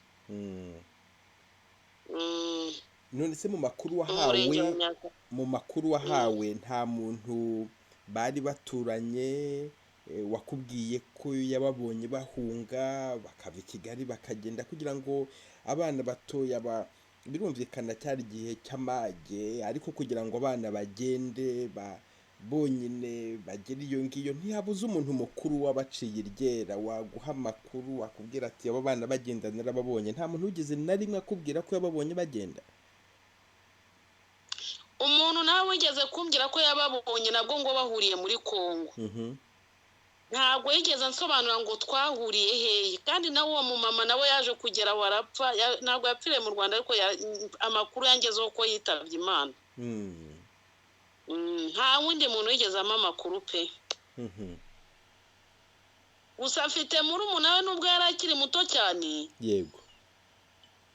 None se mu makuru Mu wahawe, Murenge wa Nyaka mu makuru wahawe, nta muntu bari baturanye wakubwiye ko yababonye bahunga, bakava i Kigali bakagenda, kugira ngo abana batoya ba, birumvikana cyari igihe cy'amage, ariko kugira ngo abana bagende Bonyine bagera iyo ngiyo, ntihabuze umuntu mukuru wabaciye iryera, waguha amakuru, wakubwira ati: "Abo bana bagenda narababonye." Nta muntu wigeze na rimwe akubwira ko yababonye bagenda? Umuntu nawe wigeze kumbwira ko yababonye nabwo ngo bahuriye muri Kongo, ntabwo yigeze ansobanura ngo twahuriye hehe. Kandi nawe uwo mumama nawe yaje kugera aho arapfa. Ntabwo yapfiriye mu Rwanda, ariko amakuru yangezeho ko yitabye Imana. Nta wundi muntu wigeze ampa amakuru pe. Gusa afite murumuna we, nubwo yari akiri muto cyane.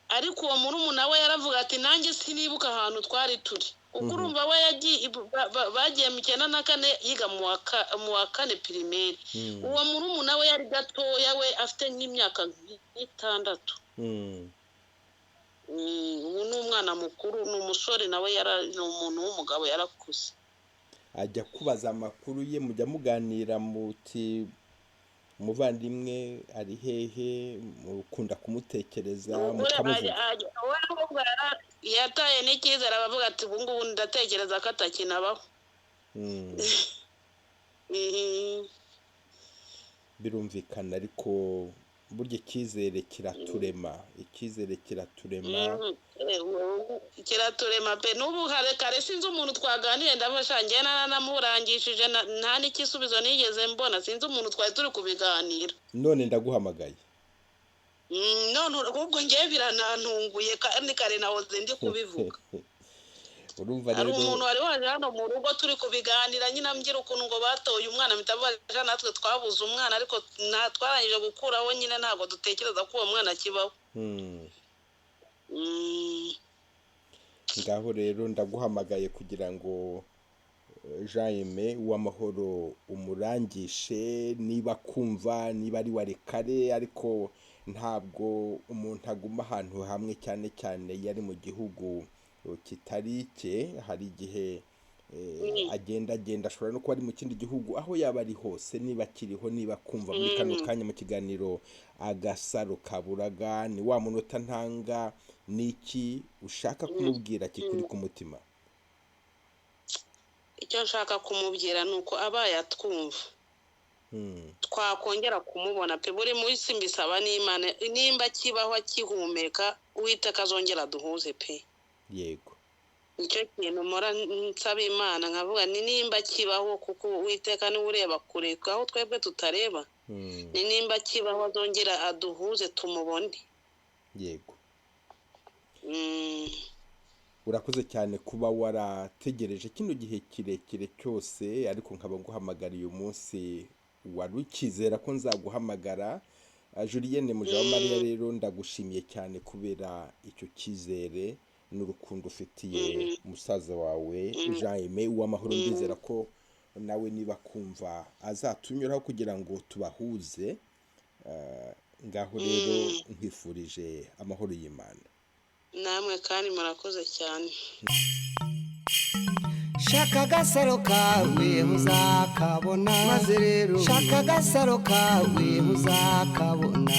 Ariko uwo murumuna we yaravuga ati: "Nanjye sinibuka ahantu twari turi," kuko urumva we yagiye bagiye mu 94, yiga mu wa kane primaire. Uwo murumuna we yari gatoya, we afite nk'imyaka nk'itandatu. Ubu ni umwana mukuru, ni umusore nawe, ni umuntu w'umugabo, yarakuze. Ajya kubaza amakuru ye? Mujya muganira muti: "Umuvandimwe ari hehe?" Mukunda kumutekereza, mukamuvuga? We ahubwo yataye n'icyizere, abavuga ati: "Ubu ngubu ndatekereza ko atakinabaho." Birumvikana, ariko burya icyizere kiraturema, icyizere kiraturema. Kiraturema pe. N'ubu kare kare sinzi umuntu twaganiriye, ndafasha njye naranamurangishije, nta n'igisubizo nigeze mbona. Sinzi umuntu twari turi kubiganira. None ndaguhamagaye. None ahubwo ngewe biranantunguye, kandi kare nahoze ndi kubivuga. Urumva hari rero umuntu wari waje hano mu rugo turi kubiganira nyine, ambwira ukuntu ngo batoye umwana, mpita mvuga: "Natwe twabuze umwana, ariko twarangije gukuraho nyine, ntabwo dutekereza ko uwo mwana akibaho." Ngaho rero ndaguhamagaye kugira ngo Jean Aime Uwamahoro umurangishe, niba kumva, niba ari Walikale. Ariko ntabwo umuntu aguma ahantu hamwe, cyane cyane iyo ari mu gihugu kitari icye. Hari igihe agenda agenda, ashobora no kuba ari mu kindi gihugu. Aho yaba ari hose, niba akiriho, niba kumva muri kano kanya mu kiganiro Agasaro Kaburaga, ni wa munota ntanga. Ni iki ushaka kumubwira kikuri ku mutima? Icyo nshaka kumubwira ni uko abaye atwumva, twakongera kumubona pe. Buri munsi mbisaba n'Imana, nimba akibaho, akihumeka, Uwiteka azongera aduhuze pe. Nicyo kintu mpora nsaba Imana, nkavuga ni nimba akibaho, kuko Uwiteka niwe ureba kure aho twebwe tutareba. Ni nimba akibaho, azongera aduhuze, tumubone. Urakoze cyane kuba warategereje kino gihe kirekire cyose, ariko nkaba nguhamagara uyu munsi. Wari ukizera ko nzaguhamagara. Julienne Mujawamariya, rero ndagushimiye cyane kubera icyo cyizere n'urukundo ufitiye musaza wawe Jean Aime Uwamahoro. Ndizera ko nawe niba kumva azatunyuraho kugira ngo tubahuze. Ngaho rero nkwifurije amahoro y'Imana. Namwe kandi murakoze cyane. Shaka agasaro kawe muzakabona. Maze rero shaka agasaro kawe muzakabona.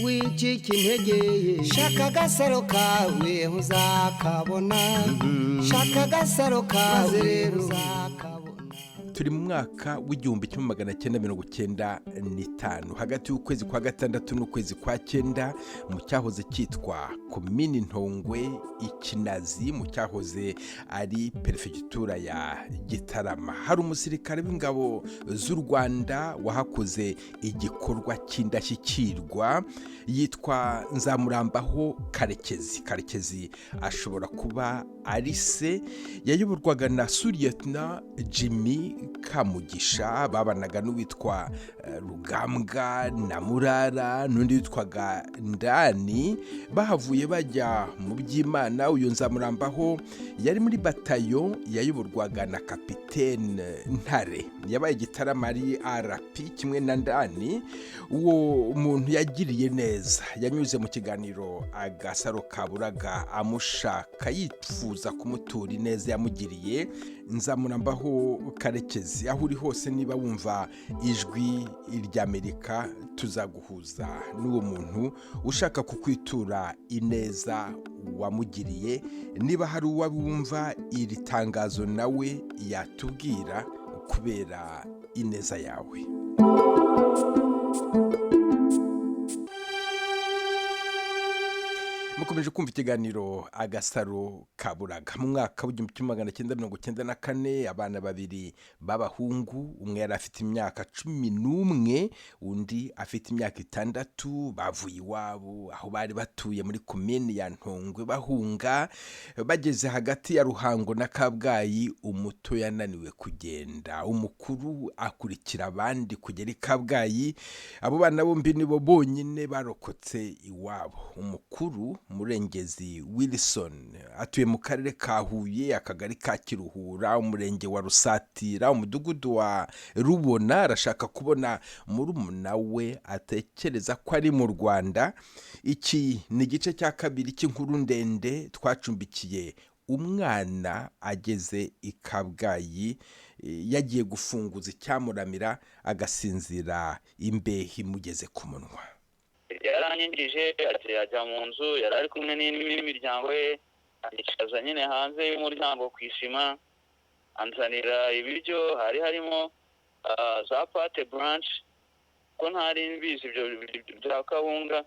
Wicika intege, shaka agasaro kawe muzakabona. Shaka agasaro kawe rero uzakabona. Turi mu mwaka w'1995, hagati y'ukwezi kwa gatandatu n'ukwezi kwa cyenda, mu cyahoze cyitwa Komini Ntongwe Ikinazi, mu cyahoze ari Perefegitura ya Gitarama, hari umusirikare w'ingabo z'u Rwanda wahakoze igikorwa cy'indashyikirwa, yitwa Nzamurambaho Karekezi. Karekezi ashobora kuba ari se. Yayoborwaga na Suriyetna Jimmy Kamugisha, babanaga n'uwitwa Rugambwa na Murara n'undi witwaga Ndani. Bahavuye bajya mu by'Imana. Uyu Nzamurambaho yari muri batayo yayoborwaga na Kapitene Ntare. Yabaye Gitarama ari RP kimwe na Ndani. Uwo muntu yagiriye neza yanyuze mu kiganiro Agasaro Kaburaga amushaka, yifuza kumutura ineza yamugiriye. Nzamurambaho Karekezi, aho uri hose niba wumva ijwi ry'Amerika, tuzaguhuza n'uwo muntu ushaka kukwitura ineza wamugiriye. Niba hari uwabumva iri tangazo nawe yatubwira kubera ineza yawe. Mukomeje kumva ikiganiro Agasaro Kaburaga. Mu mwaka w'1994 abana babiri b'abahungu, umwe yari afite imyaka 11 undi afite imyaka 6, bavuye iwabo aho bari batuye muri komini ya Ntongwe bahunga. Bageze hagati ya Ruhango na Kabgayi, umuto yananiwe kugenda, umukuru akurikira abandi kugera i Kabgayi. Abo bana bombi nibo bonyine barokotse iwabo. Umukuru Murengezi Wilson atuye mu karere ka Huye, akagari ka Kiruhura, umurenge wa Rusatira, umudugudu wa Rubona. Arashaka kubona murumuna we atekereza ko ari mu Rwanda. Iki ni igice cya kabiri cy'inkuru ndende twacumbikiye umwana ageze i Kabgayi, yagiye gufunguza icyamuramira agasinzira imbehe imugeze ku munwa. Yaranyinjije ajya mu nzu, yari ari kumwe n'imiryango ye, anyicaza nyine hanze y'umuryango ku isima, anzanira ibiryo, hari harimo za pate blanche, ko ntari mbizi ibyo bya kawunga,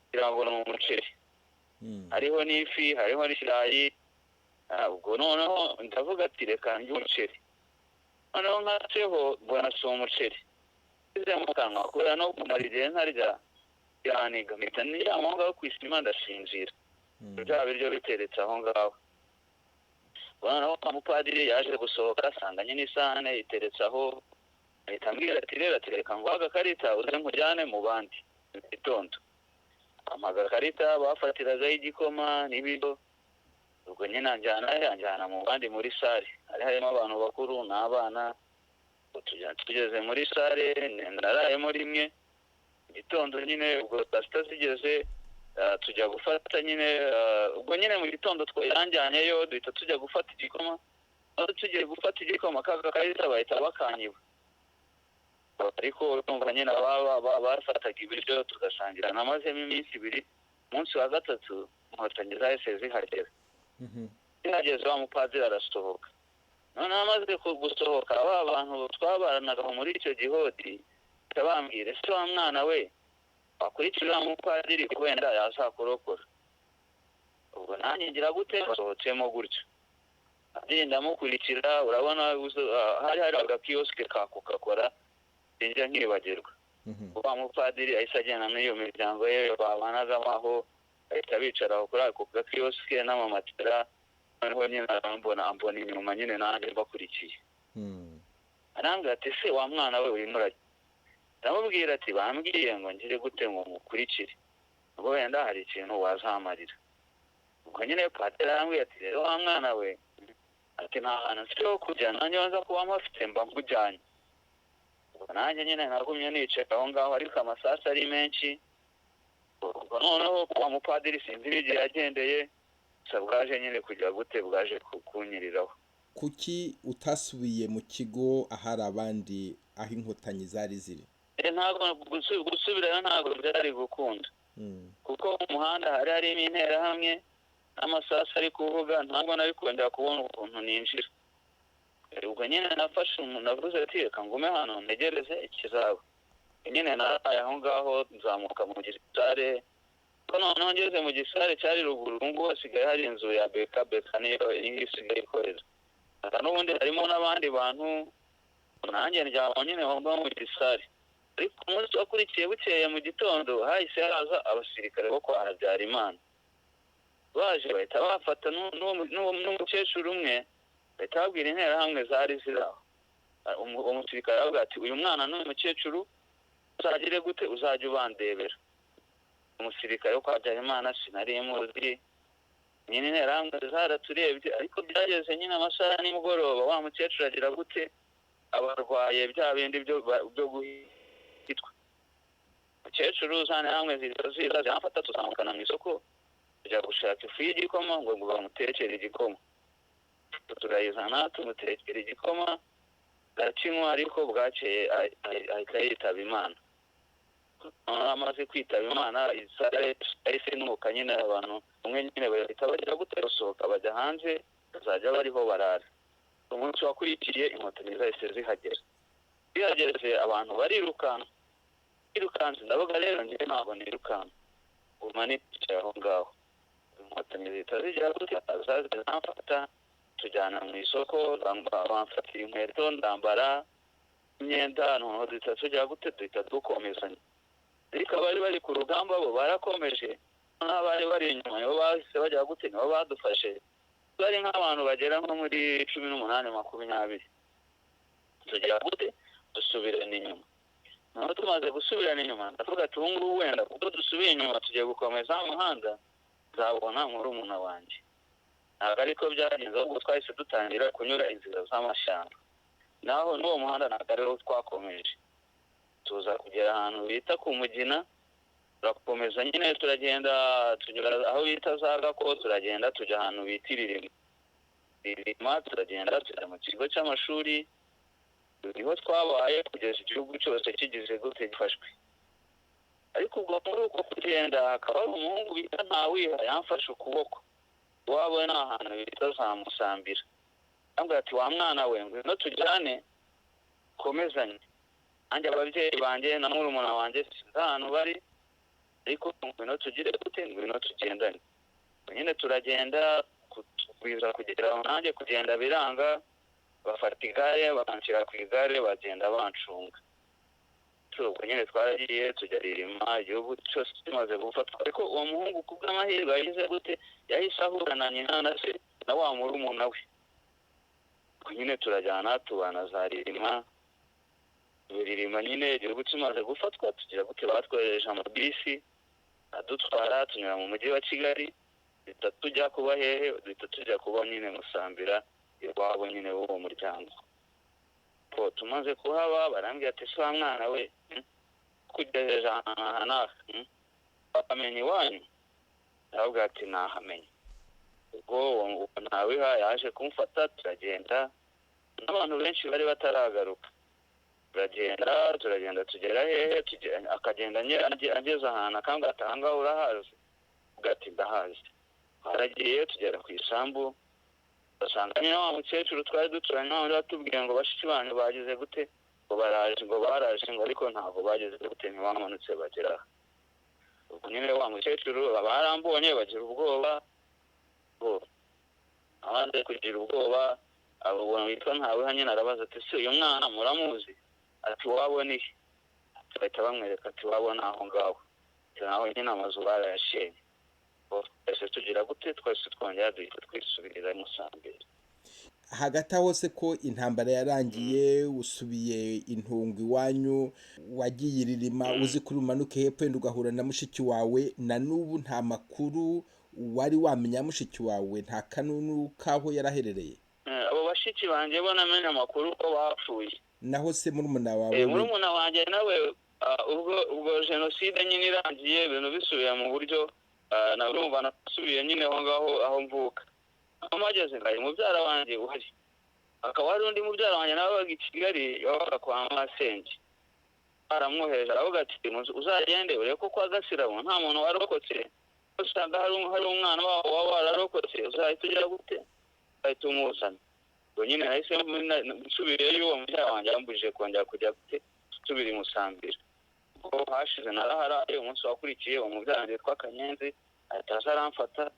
kugira ngo ni umuceri, hariho n'ifi, hariho n'ikirayi. Ubwo noneho ndavuga ati reka ndye umuceri, noneho nkatseho mbona si umuceri mu kanwa, kubera no kumara igihe ntarya yaniga, mpita ndyama aho ngaho ku isima ndasinzira, bya biryo biteretse aho ngaho. Noneho umupadiri yaje gusohoka asanga nyine isahane iteretse aho, ahita ambwira ati rero ati reka nguhe agakarita uze nkujyane mu bandi mu gitondo. Ampa agakarita bafatiragaho igikoma n'ibiryo, ubwo nyine anjyana mu bandi muri sare, hari harimo abantu bakuru n'abana. Tugeze muri sare narayemo rimwe gitondo nyine, ubwo saa sita zigeze tujya gufata nyine, ubwo nyine mu gitondo yanjyanyeyo duhita tujya gufata igikoma. Aho tugiye gufata igikoma ka gakarita bahita bakanyiba, ariko urumva nyine bafataga ibiryo tugasangira. Namazemo iminsi ibiri, umunsi wa gatatu inkotanyi zahise zihagera. Zihageze wa mupadiri arasohoka. Noneho amaze gusohoka, ba bantu twabaranaga muri icyo gihoti bambwira ese wa mwana we wakurikira mupadiri wenda yazakurokora. Ubwo nanjye ngira gute, basohotsemo gutyo, padiri ndamukurikira. Urabona hari hari agakiyosike ka Coca-Cola, sinjya nkibagirwa. Wa mupadiri ahise agenda n'iyo miryango ye babanagamo aho, ahita bicara kuri ako gakiyosike n'amamatera. Noneho nyine arambona ambona inyuma nyine nanjye mbakurikiye. Arambwira ati se wa mwana we urimo urajya? Ndamubwira ati bambwiye ngo ngire gute ngo mukurikire, ubwo wenda hari ikintu wazamarira. Ubwo nyine padiri arambwira ati rero wa mwana we, ati nta hantu mfite ho kujya, nanjye nza kuba mpafite mba nkujyanye. Ubwo nanjye nyine nagumye nicaye aho ngaho, ariko amasasu ari menshi. Ubwo noneho wa mupadiri sinzi igihe yagendeye, gusa bwaje nyine kujya gute, bwaje kunyiriraho. Kuki utasubiye mu kigo ahari abandi, aho inkotanyi zari ziri? Ntabwo gusubirayo ntabwo byari gukunda, kuko mu muhanda hari harimo interahamwe n'amasasu ari kuvuga, ntabwo nari kongera kubona ukuntu ninjira. Ubwo nyine nafashe umuntu, navuze ati reka ngume hano ntegereze ikizaba. Nyine naraye aho ngaho, nzamuka mu gisare. Noneho ngeze mu gisare cyari ruguru, ubu ngubu hasigaye hari inzu ya beka beka, niyo isigaye ikorera. N'ubundi harimo n'abandi bantu, nanjye ndyama nyine aho ngaho mu gisare. Ariko umunsi wakurikiye bukeye mu gitondo, hahise haza abasirikare bo kwa Habyarimana. Baje bahita bafata n'umukecuru umwe, bahita babwira interahamwe zari ziri aho. Umusirikare aravuga ati uyu mwana n'uyu mukecuru uzagire gute, uzajya ubandebera. Umusirikare wo kwa Habyarimana sinari muzi, nyine interahamwe zaraturebye. Ariko byageze nyine amasaha ya nimugoroba, wa mukecuru agira gute, abarwaye bya bindi byo guhitwa. Umukecuru za nterahamwe ziza ziramfata, tuzamukana mu isoko tujya gushaka ifu y'igikoma ngo bamutekere igikoma. Turayizana, tumutekera igikoma arakinywa, ariko bwakeye ahita yitaba Imana. Amaze kwitaba Imana, isare yahise inuka nyine, abantu umwe nyine bahita bajya gute, basohoka bajya hanze, bazajya bariho barara. Umunsi wakurikiye inkotanyi zahise zihagera. Zihageze abantu barirukanka, birukanse. Ndavuga rero njye ntabwo nirukanka, nguma nicaye aho ngaho. Inkotanyi zihita zijya gute, zamfata tujyana mu isoko, bamfatira inkweto ndambara imyenda, noneho duhita tujya gute, duhita dukomezanya. Ariko abari bari ku rugamba bo barakomeje, n'abari bari inyuma nibo bahise bajya gute, nibo badufashe. Bari nk'abantu bagera nko muri 18, 20. Tujya gute, dusubirana inyuma. Noneho tumaze gusubirana inyuma, ndavuga ati ubu ngubu wenda kuko dusubiye inyuma tugiye gukomeza umuhanda, nzabona murumuna wanjye. Ntabwo ariko byagenze, ahubwo twahise dutangira kunyura inzira z'amashyamba. Naho n'uwo muhanda ntabwo ariwo twakomeje. Tuza kugera ahantu bita ku Mugina, turakomeza nyine turagenda tunyura aho bita za Gako, turagenda tujya ahantu bita Iririma. Iririma turagenda tujya mu kigo cy'amashuri, niho twabaye kugeza igihugu cyose kigize gute, gifashwe. Ariko ubwo muri uko kugenda hakaba hari umuhungu bita Ntawiha yamfashe ukuboko. Iwabo ni ahantu bita za Musambira. Arambwira ati wa mwana we, ngwino tujyane komezanye. Nanjye ababyeyi banjye na murumuna wanjye sinzi ahantu bari, ariko ngwino tugire gute, ngwino tugendane. Nyine turagenda kugeza kugera aho, nanjye kugenda biranga, bafata igare bakanshyira ku igare bagenda bancunga. Ubwo nyine twaragiye tujya Ririma, igihugu cyose kimaze gufatwa. Ariko uwo muhungu ku bw'amahirwe yagize gute, yahise ahura na nyina na se na wa murumuna we. Ubwo nyine turajyana tubana za Ririma. Ririma nyine igihugu kimaze gufatwa, tugira gute, batwohereje amabisi adutwara tunyura mu mujyi wa Kigali, duhita tujya kuba hehe, duhita tujya kuba nyine Musambira iwabo nyine w'uwo muryango. Tumaze kuhaba barambwira ati se wa mwana we, kugejeje aha n'aha wamenye iwanyu? Ndavuga ati nahamenye. Ubwo Ntawiha yaje kumfata turagenda, n'abantu benshi bari bataragaruka. Turagenda tugera hehe, akagenda ageze ahantu akambwira ati aha ngaha urahazi? Ubwo ati ndahazi. Twaragiye tugera ku isambu, basanga nyine wa mukecuru twari duturanye, wa wundi watubwiye ngo bashiki banyu bagize gute, ngo baraje, ngo baraje, ngo ariko ntabwo bageze gute, ntibamanutse bagera aha. Ubwo nyine wa mukecuru barambonye bagira ubwoba, abandi kugira ubwoba, abo witwa Ntawiha nyine arabaza ati se uyu mwana muramuzi? Ati wabo ni he? Bahita bamwereka ati wabo ni aho ngaho. Naho nyine amazu barayashenye. Twese tugira gute, twese twongera duhita twisubirira Musambira. Hagati aho se ko intambara yarangiye, usubiye intungu iwanyu, wagiye Iririma, uzi kuri umanuke hepfo wenda ugahura na mushiki wawe, na n'ubu nta makuru wari wamenya mushiki wawe, nta kanunu kaho yaraherereye? Abo bashiki banjye bo namenye amakuru ko bapfuye. Naho se murumuna wawe? Murumuna wanjye nawe ubwo jenoside nyine irangiye, ibintu bisubiye mu buryo, narumva nasubiye nyine aho ngaho aho mvuka. Amageze ngari mubyara wanjye uhari, akaba hari undi mubyara wanjye nawe wabaga i Kigali, wabaga kwa Masenge. Aramwohereje aravuga ati uzagende urebe ko kwa Gasirabo nta muntu warokotse, usanga hari umwana wabo waba wararokotse, uzahita ugera gute, uzahita umuzana. Ubwo nyine nahise nsubireyo, uwo mubyara wanjye yambujije kongera kujya gute, nsubira i Musambira. Ubwo hashize naraharaye, umunsi wakurikiye uwo mubyara wanjye witwa Kanyenzi ahita aza aramfata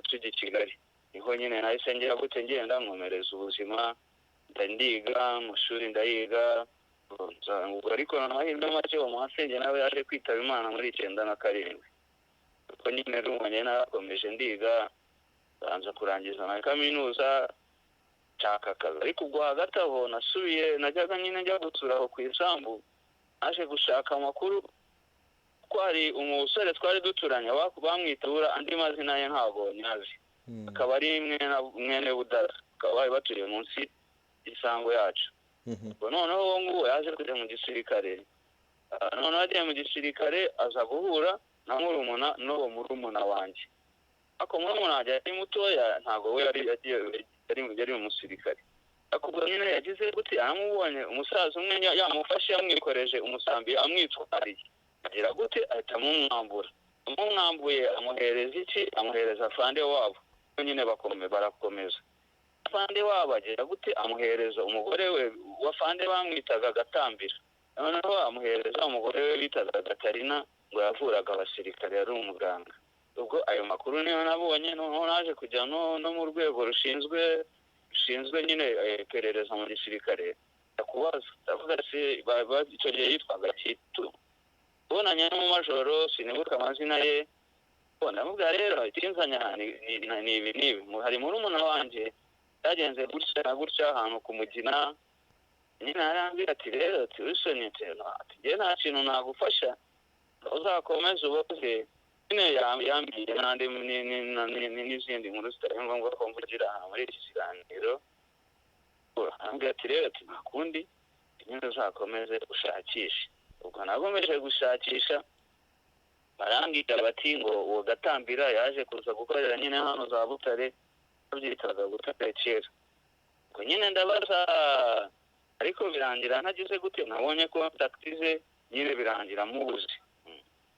tujya i Kigali. Niho nyine nahise ngira gute, ngenda nkomereza ubuzima, ndandiga mu shuri ndayiga. Ubwo ariko amahirwe make uwo muhasenge nawe yaje kwitaba Imana muri 97. Ubwo nyine urumva njye narakomeje ndiga, nza kurangiza na kaminuza, nshaka akazi. Ariko ubwo hagati aho nasubiye, najyaga nyine njya gusura aho ku isambu, naje gushaka amakuru ko hari umusore twari duturanye bamwitura andi mazina ye ntabwo nyazi, akaba ari mwene Budara, bakaba bari batuye munsi y'isango yacu. Ubwo noneho uwo nguwo yaje kujya mu gisirikare, noneho agiye mu gisirikare aza guhura na murumuna n'uwo murumuna wanjye. Ariko murumuna wanjye yari mutoya, ntabwo we yari yagiye Yari umusirikare. Akubwo nyine yagize gute, aramubonye umusaza umwe yamufashe yamwikoreje umusambi amwitwariye, agira gute ahita amumwambura. Amumwambuye amuhereza iki? Amuhereza afande wabo. Nyine barakomeza. Afande wabo agira gute, amuhereza umugore we wa afande bamwitaga Gatambira. Noneho amuhereza umugore we bitaga Gatarina, ngo yavuraga abasirikare, yari umuganga. Ubwo ayo makuru niyo nabonye. Noneho naje kujya no mu rwego rushinzwe nyine iperereza mu gisirikare, ndakubaza ndavuga se icyo gihe yitwaga Kitu, ubonanye n'umumajoro sinibuka amazina ye. Ndamubwira rero ikinzanye aha ni ibi n'ibi, hari murumuna wanjye byagenze gutya na gutya ahantu ku Mugina. Nyine arambwira ati rero Wilson ati nta kintu nagufasha, uzakomeze ubaze. Nyine yambwiye n'andi n'izindi nkuru zitari ngombwa ko mvugira aha muri iki kiganiro. Arambwira ati rero ati nta kundi, nyine uzakomeze ushakishe. Ubwo nagomeje gushakisha, barambwira bati ngo uwo Gatambira yaje kuza gukorera nyine hano za Butare, babyitaga Butare kera. Ubwo nyine ndabaza, ariko birangira ntagize gute, nabonye contact ze nyine birangira mubuze.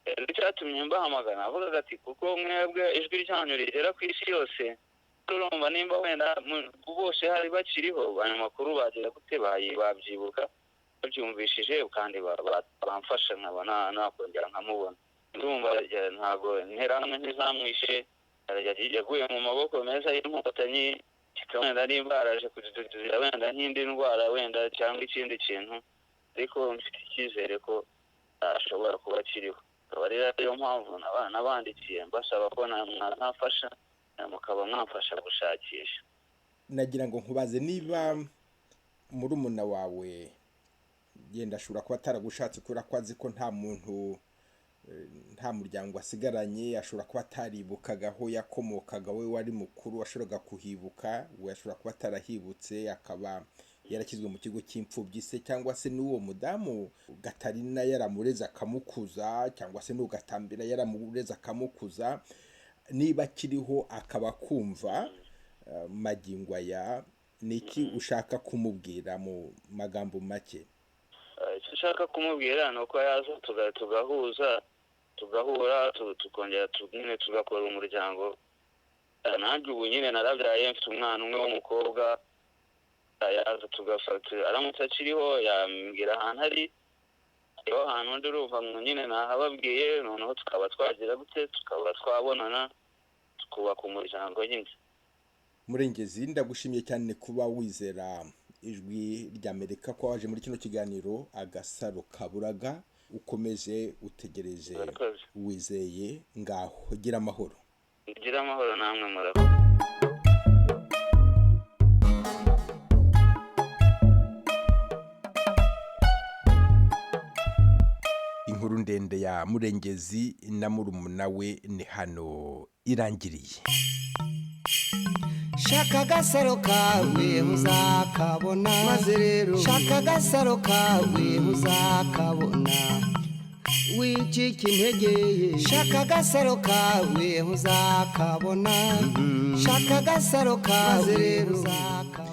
Rero icyatumye mbahamagara navugaga ati kuko mwebwe ijwi ryanyu rigera ku isi yose, urumva nimba wenda bose hari bakiriho ayo makuru bagira gute babyibuka babyumvishije kandi bamfasha nkaba nakongera nkamubona. Ndumva ntabwo interahamwe ntizamwishe, yaguye mu maboko meza y'inkotanyi, wenda nimba araje kududuza wenda nk'indi ndwara wenda cyangwa ikindi kintu, ariko mfite icyizere ko ashobora kuba akiriho. Akaba rero ariyo mpamvu nabandikiye mbasaba ko mwafasha, mukaba mwamfasha gushakisha. Nagira ngo nkubaze niba murumuna wawe yenda ashobora kuba ataragushatse kubera ko azi ko nta muntu, nta muryango asigaranye, ashobora kuba ataribukaga aho yakomokaga, we wari mukuru washoboraga kuhibuka, we ashobora kuba atarahibutse akaba yarakizwe mu kigo cy'imfubyi se, cyangwa se n'uwo mudamu Gatarina yaramureze akamukuza, cyangwa se n'ugatambira yaramureze akamukuza, niba akiriho akaba kumva magingo aya, niki ushaka kumubwira mu magambo make? Icyo ushaka kumubwira ni uko yaza tugahuza, tugahura, tukongera nyine tugakora umuryango. Nanjye ubu nyine narabyaye, mfite umwana umwe w'umukobwa, yaza tugafata, aramutse akiriho yambwira ahantu ari, hariho ahantu undi urumva ngo nyine nahababwiye, noneho tukaba twagira gute, tukaba twabonana, tukubaka umuryango nyine. Murengezi, ndagushimiye cyane kuba wizera ijwi ry'Amerika ko waje muri kino kiganiro Agasaro Kaburaga. Ukomeze utegereze wizeye, ngaho gira amahoro. Gira amahoro namwe, murakoze. Inkuru ndende ya Murengezi na murumuna we ni hano irangiriye. Shaka agasaro kawe uzakabona, maze rero shaka agasaro kawe uzakabona, wicika intege. Shaka agasaro kawe uzakabona, shaka agasaro kawe uzakabona.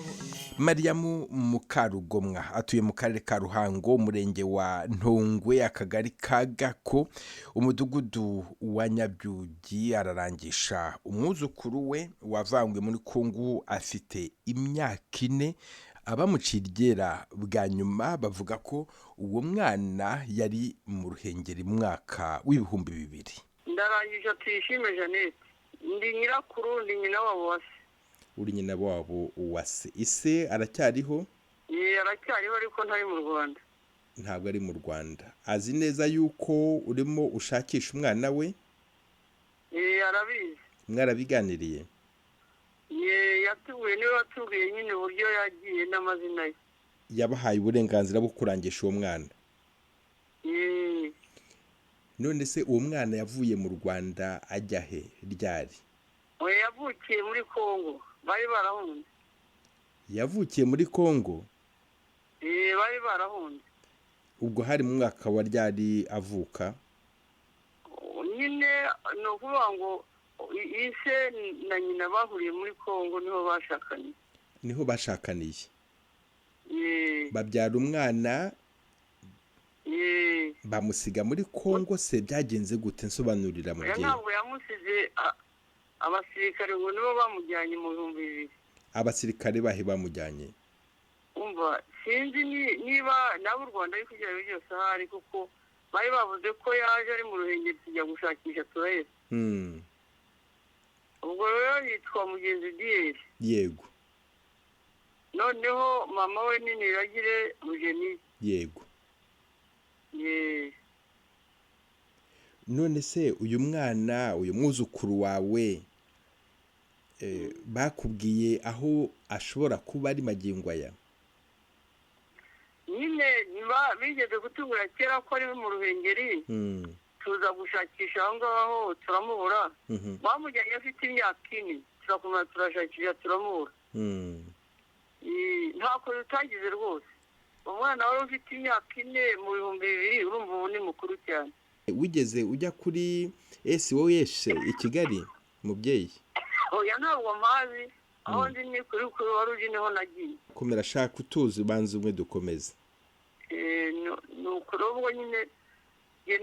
Mariyamu Mukarugomwa atuye mu karere ka Ruhango, umurenge wa Ntongwe, akagari ka Gako, umudugudu wa Nyabyugi. Ararangisha umwuzukuru we wavangwe muri Kongo afite imyaka 4. Abamuciye iryera bwa nyuma bavuga ko uwo mwana yari mu Ruhengeri mwaka w'2000. Ndarangije Tuyishime Jeannette, ndi nyirakuru, ndi nyina wabo wa se. Uri nyina wabo wa se. Ise aracyariho? Ye, aracyariho ariko ntari mu Rwanda. Ntabwo ari mu Rwanda. Azi neza yuko urimo ushakisha umwana we? Ye, arabizi. Mwarabiganiriye? Ye, yatubwiye, niwe watubwiye nyine uburyo yagiye n'amazina ye. Yabahaye uburenganzira bwo kurangisha uwo mwana? Ye. None se uwo mwana yavuye mu Rwanda ajya he ryari? We yavukiye muri Kongo, bari barahunze. Yavukiye muri Kongo? Bari barahunze. Ubwo hari mu mwaka wa ryari avuka? Nyine ni ukuvuga ngo ise na nyina bahuriye muri Kongo, niho bashakanye. Niho bashakaniye, babyara umwana, bamusiga muri Kongo. Se byagenze gute? Nsobanurira, mubyeyi. Ntabwo yamusize, abasirikare ngo nibo bamujyanye mu 2000. Abasirikare bahe bamujyanye? Umva, sinzi niba nabo u Rwanda ariko ibyo ari byose ahari, kuko bari bavuze ko yaje ari mu Ruhengeri, tujya gushakisha turaheza. Ubwo rero yitwa Mugenzi Diyeri. Noneho mama we ni Niragire Mugeni. None se uyu mwana, uyu mwuzukuru wawe, bakubwiye aho ashobora kuba ari magingo aya? Nyine bigeze kutubwira kera ko ari mu Ruhengeri, tuza gushakisha aho ngaho turamubura. Bamujyanye afite imyaka 4, turakomeza turashakisha turamubura. Ntako tutagize rwose. Umwana wari ufite imyaka 4 mu 2000, urumva ubu ni mukuru cyane. Wigeze ujya kuri SOS i Kigali, mubyeyi? Oya, ntabwo mpazi. Aho ndi ni kuri wari uzi, niho nagiye. Komera, shaka utuzi, ubanza umwe dukomeze. Ni ukuri, ubwo nyine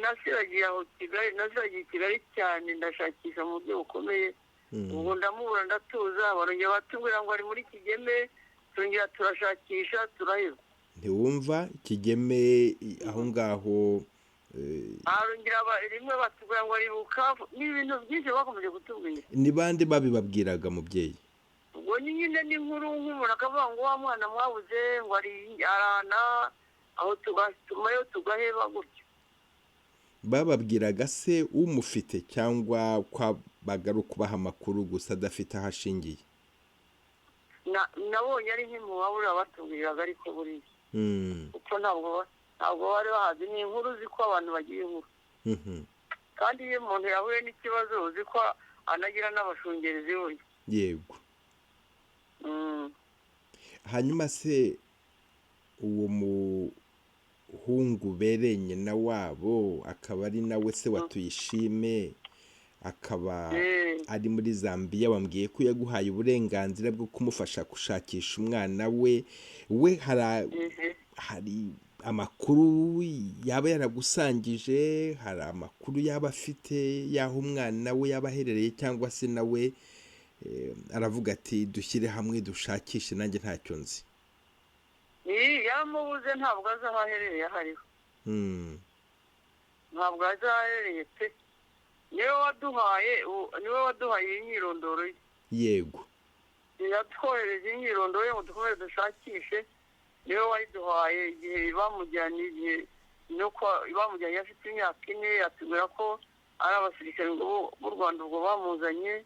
nasiragiye aho Kigali, nasiragiye i Kigali cyane, ndashakisha mu buryo bukomeye, ubwo ndamubura, ndatuza. Barongera batubwira ngo ari muri Kigeme, turongera turashakisha turaheba. Ntiwumva Kigeme aho ngaho? Barongera rimwe batubwira ngo ari Bukavu. Ni ibintu byinshi bakomeje kutubwira. Ni bande babibabwiraga, mubyeyi? Ubwo ni nyine ni inkuru, nk'umuntu akavuga ngo wa mwana mwabuze ngo ari arana aho, tugatumayo tugaheba gutyo. Bababwiraga se umufite, cyangwa kwabaga ari ukubaha amakuru gusa adafite aho ashingiye? Nabonye ari nk'impuha batubwiraga, ariko buriya kuko ntabwo bari bahazi, ni inkuru uzi ko abantu bagira inkuru, kandi iyo umuntu yahuye n'ikibazo uzi ko anagira n'abashungerezi burya. Hanyuma se uwo muhungu bereye na wabo, akaba ari nawe se wa Tuyishime, akaba ari muri Zambia, wambwiye ko yaguhaye uburenganzira bwo kumufasha gushakisha umwana we. We hari amakuru yaba yaragusangije? Hari amakuru yaba afite y'aho umwana we yaba aherereye, cyangwa se nawe aravuga ati dushyire hamwe dushakishe, nanjye ntacyo nzi? Yaramubuze, ntabwo azi aho aherereye aho ariho. Ntabwo azi aho aherereye pe. Niwe waduhaye imyirondoro ye. Yatwohereje imyirondoro ye ngo dukomeze dushakishe. Niwe wayiduhaye igihe bamujyanye, igihe nuko bamujyanye afite imyaka 4, atubwira ko ari abasirikare b'u Rwanda ubwo bamuzanye.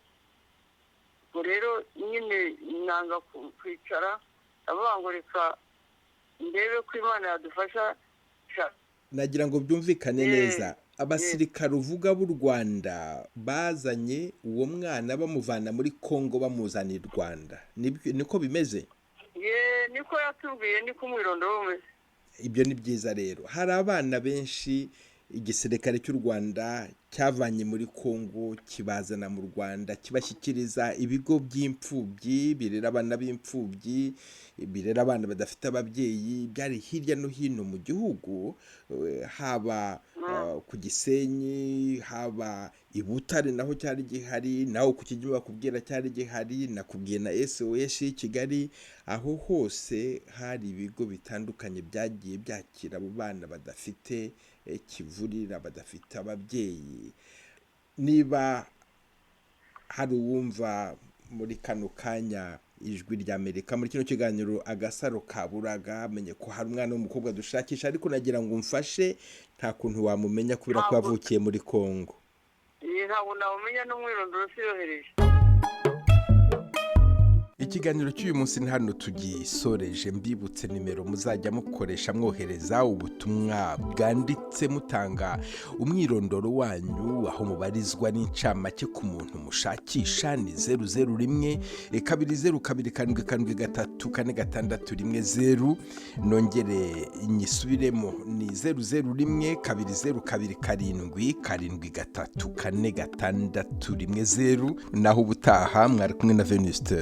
Ubwo rero nyine nanga kwicara, ndavuga ngo reka ndebe ko Imana yadufasha. Nagira ngo byumvikane neza, abasirikare uvuga b'u Rwanda bazanye uwo mwana bamuvana muri Kongo bamuzana i Rwanda, niko bimeze? Niko yatubwiye, niko umwirondoro umeze. Ibyo ni byiza rero. Hari abana benshi igisirikare cy'u Rwanda cyavanye muri Kongo kibazana mu Rwanda, kibashyikiriza ibigo by'imfubyi birera abana b'imfubyi, birera abana badafite ababyeyi, byari hirya no hino mu gihugu, haba ku Gisenyi, haba i Butare naho cyari gihari, naho ku Kigeme bakubwira cyari gihari, nakubwiye na SOS Kigali. Aho hose hari ibigo bitandukanye byagiye byakira abo bana badafite kivurira, badafite ababyeyi. Niba hari uwumva muri kano kanya Ijwi rya Amerika muri kino kiganiro Agasaro Kaburaga, amenye ko hari umwana w'umukobwa dushakisha, ariko nagira ngo umfashe, nta kuntu wamumenya kubera ko yavukiye muri Kongo. Ntabwo namumenya, n'umwirondoro siyohereje. Ikiganiro cy'uyu munsi ni hano tugisoreje. Mbibutse nimero muzajya mukoresha mwohereza ubutumwa bwanditse mutanga umwirondoro wanyu, aho mubarizwa n'incamake ku muntu mushakisha, ni 001 20 2 7 7 4 6 1 0. Nongere nyisubiremo, ni 001 20 27 7 3 4 6 1 0. Naho ubutaha, mwari kumwe na Venuste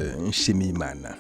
Nshimiyimana.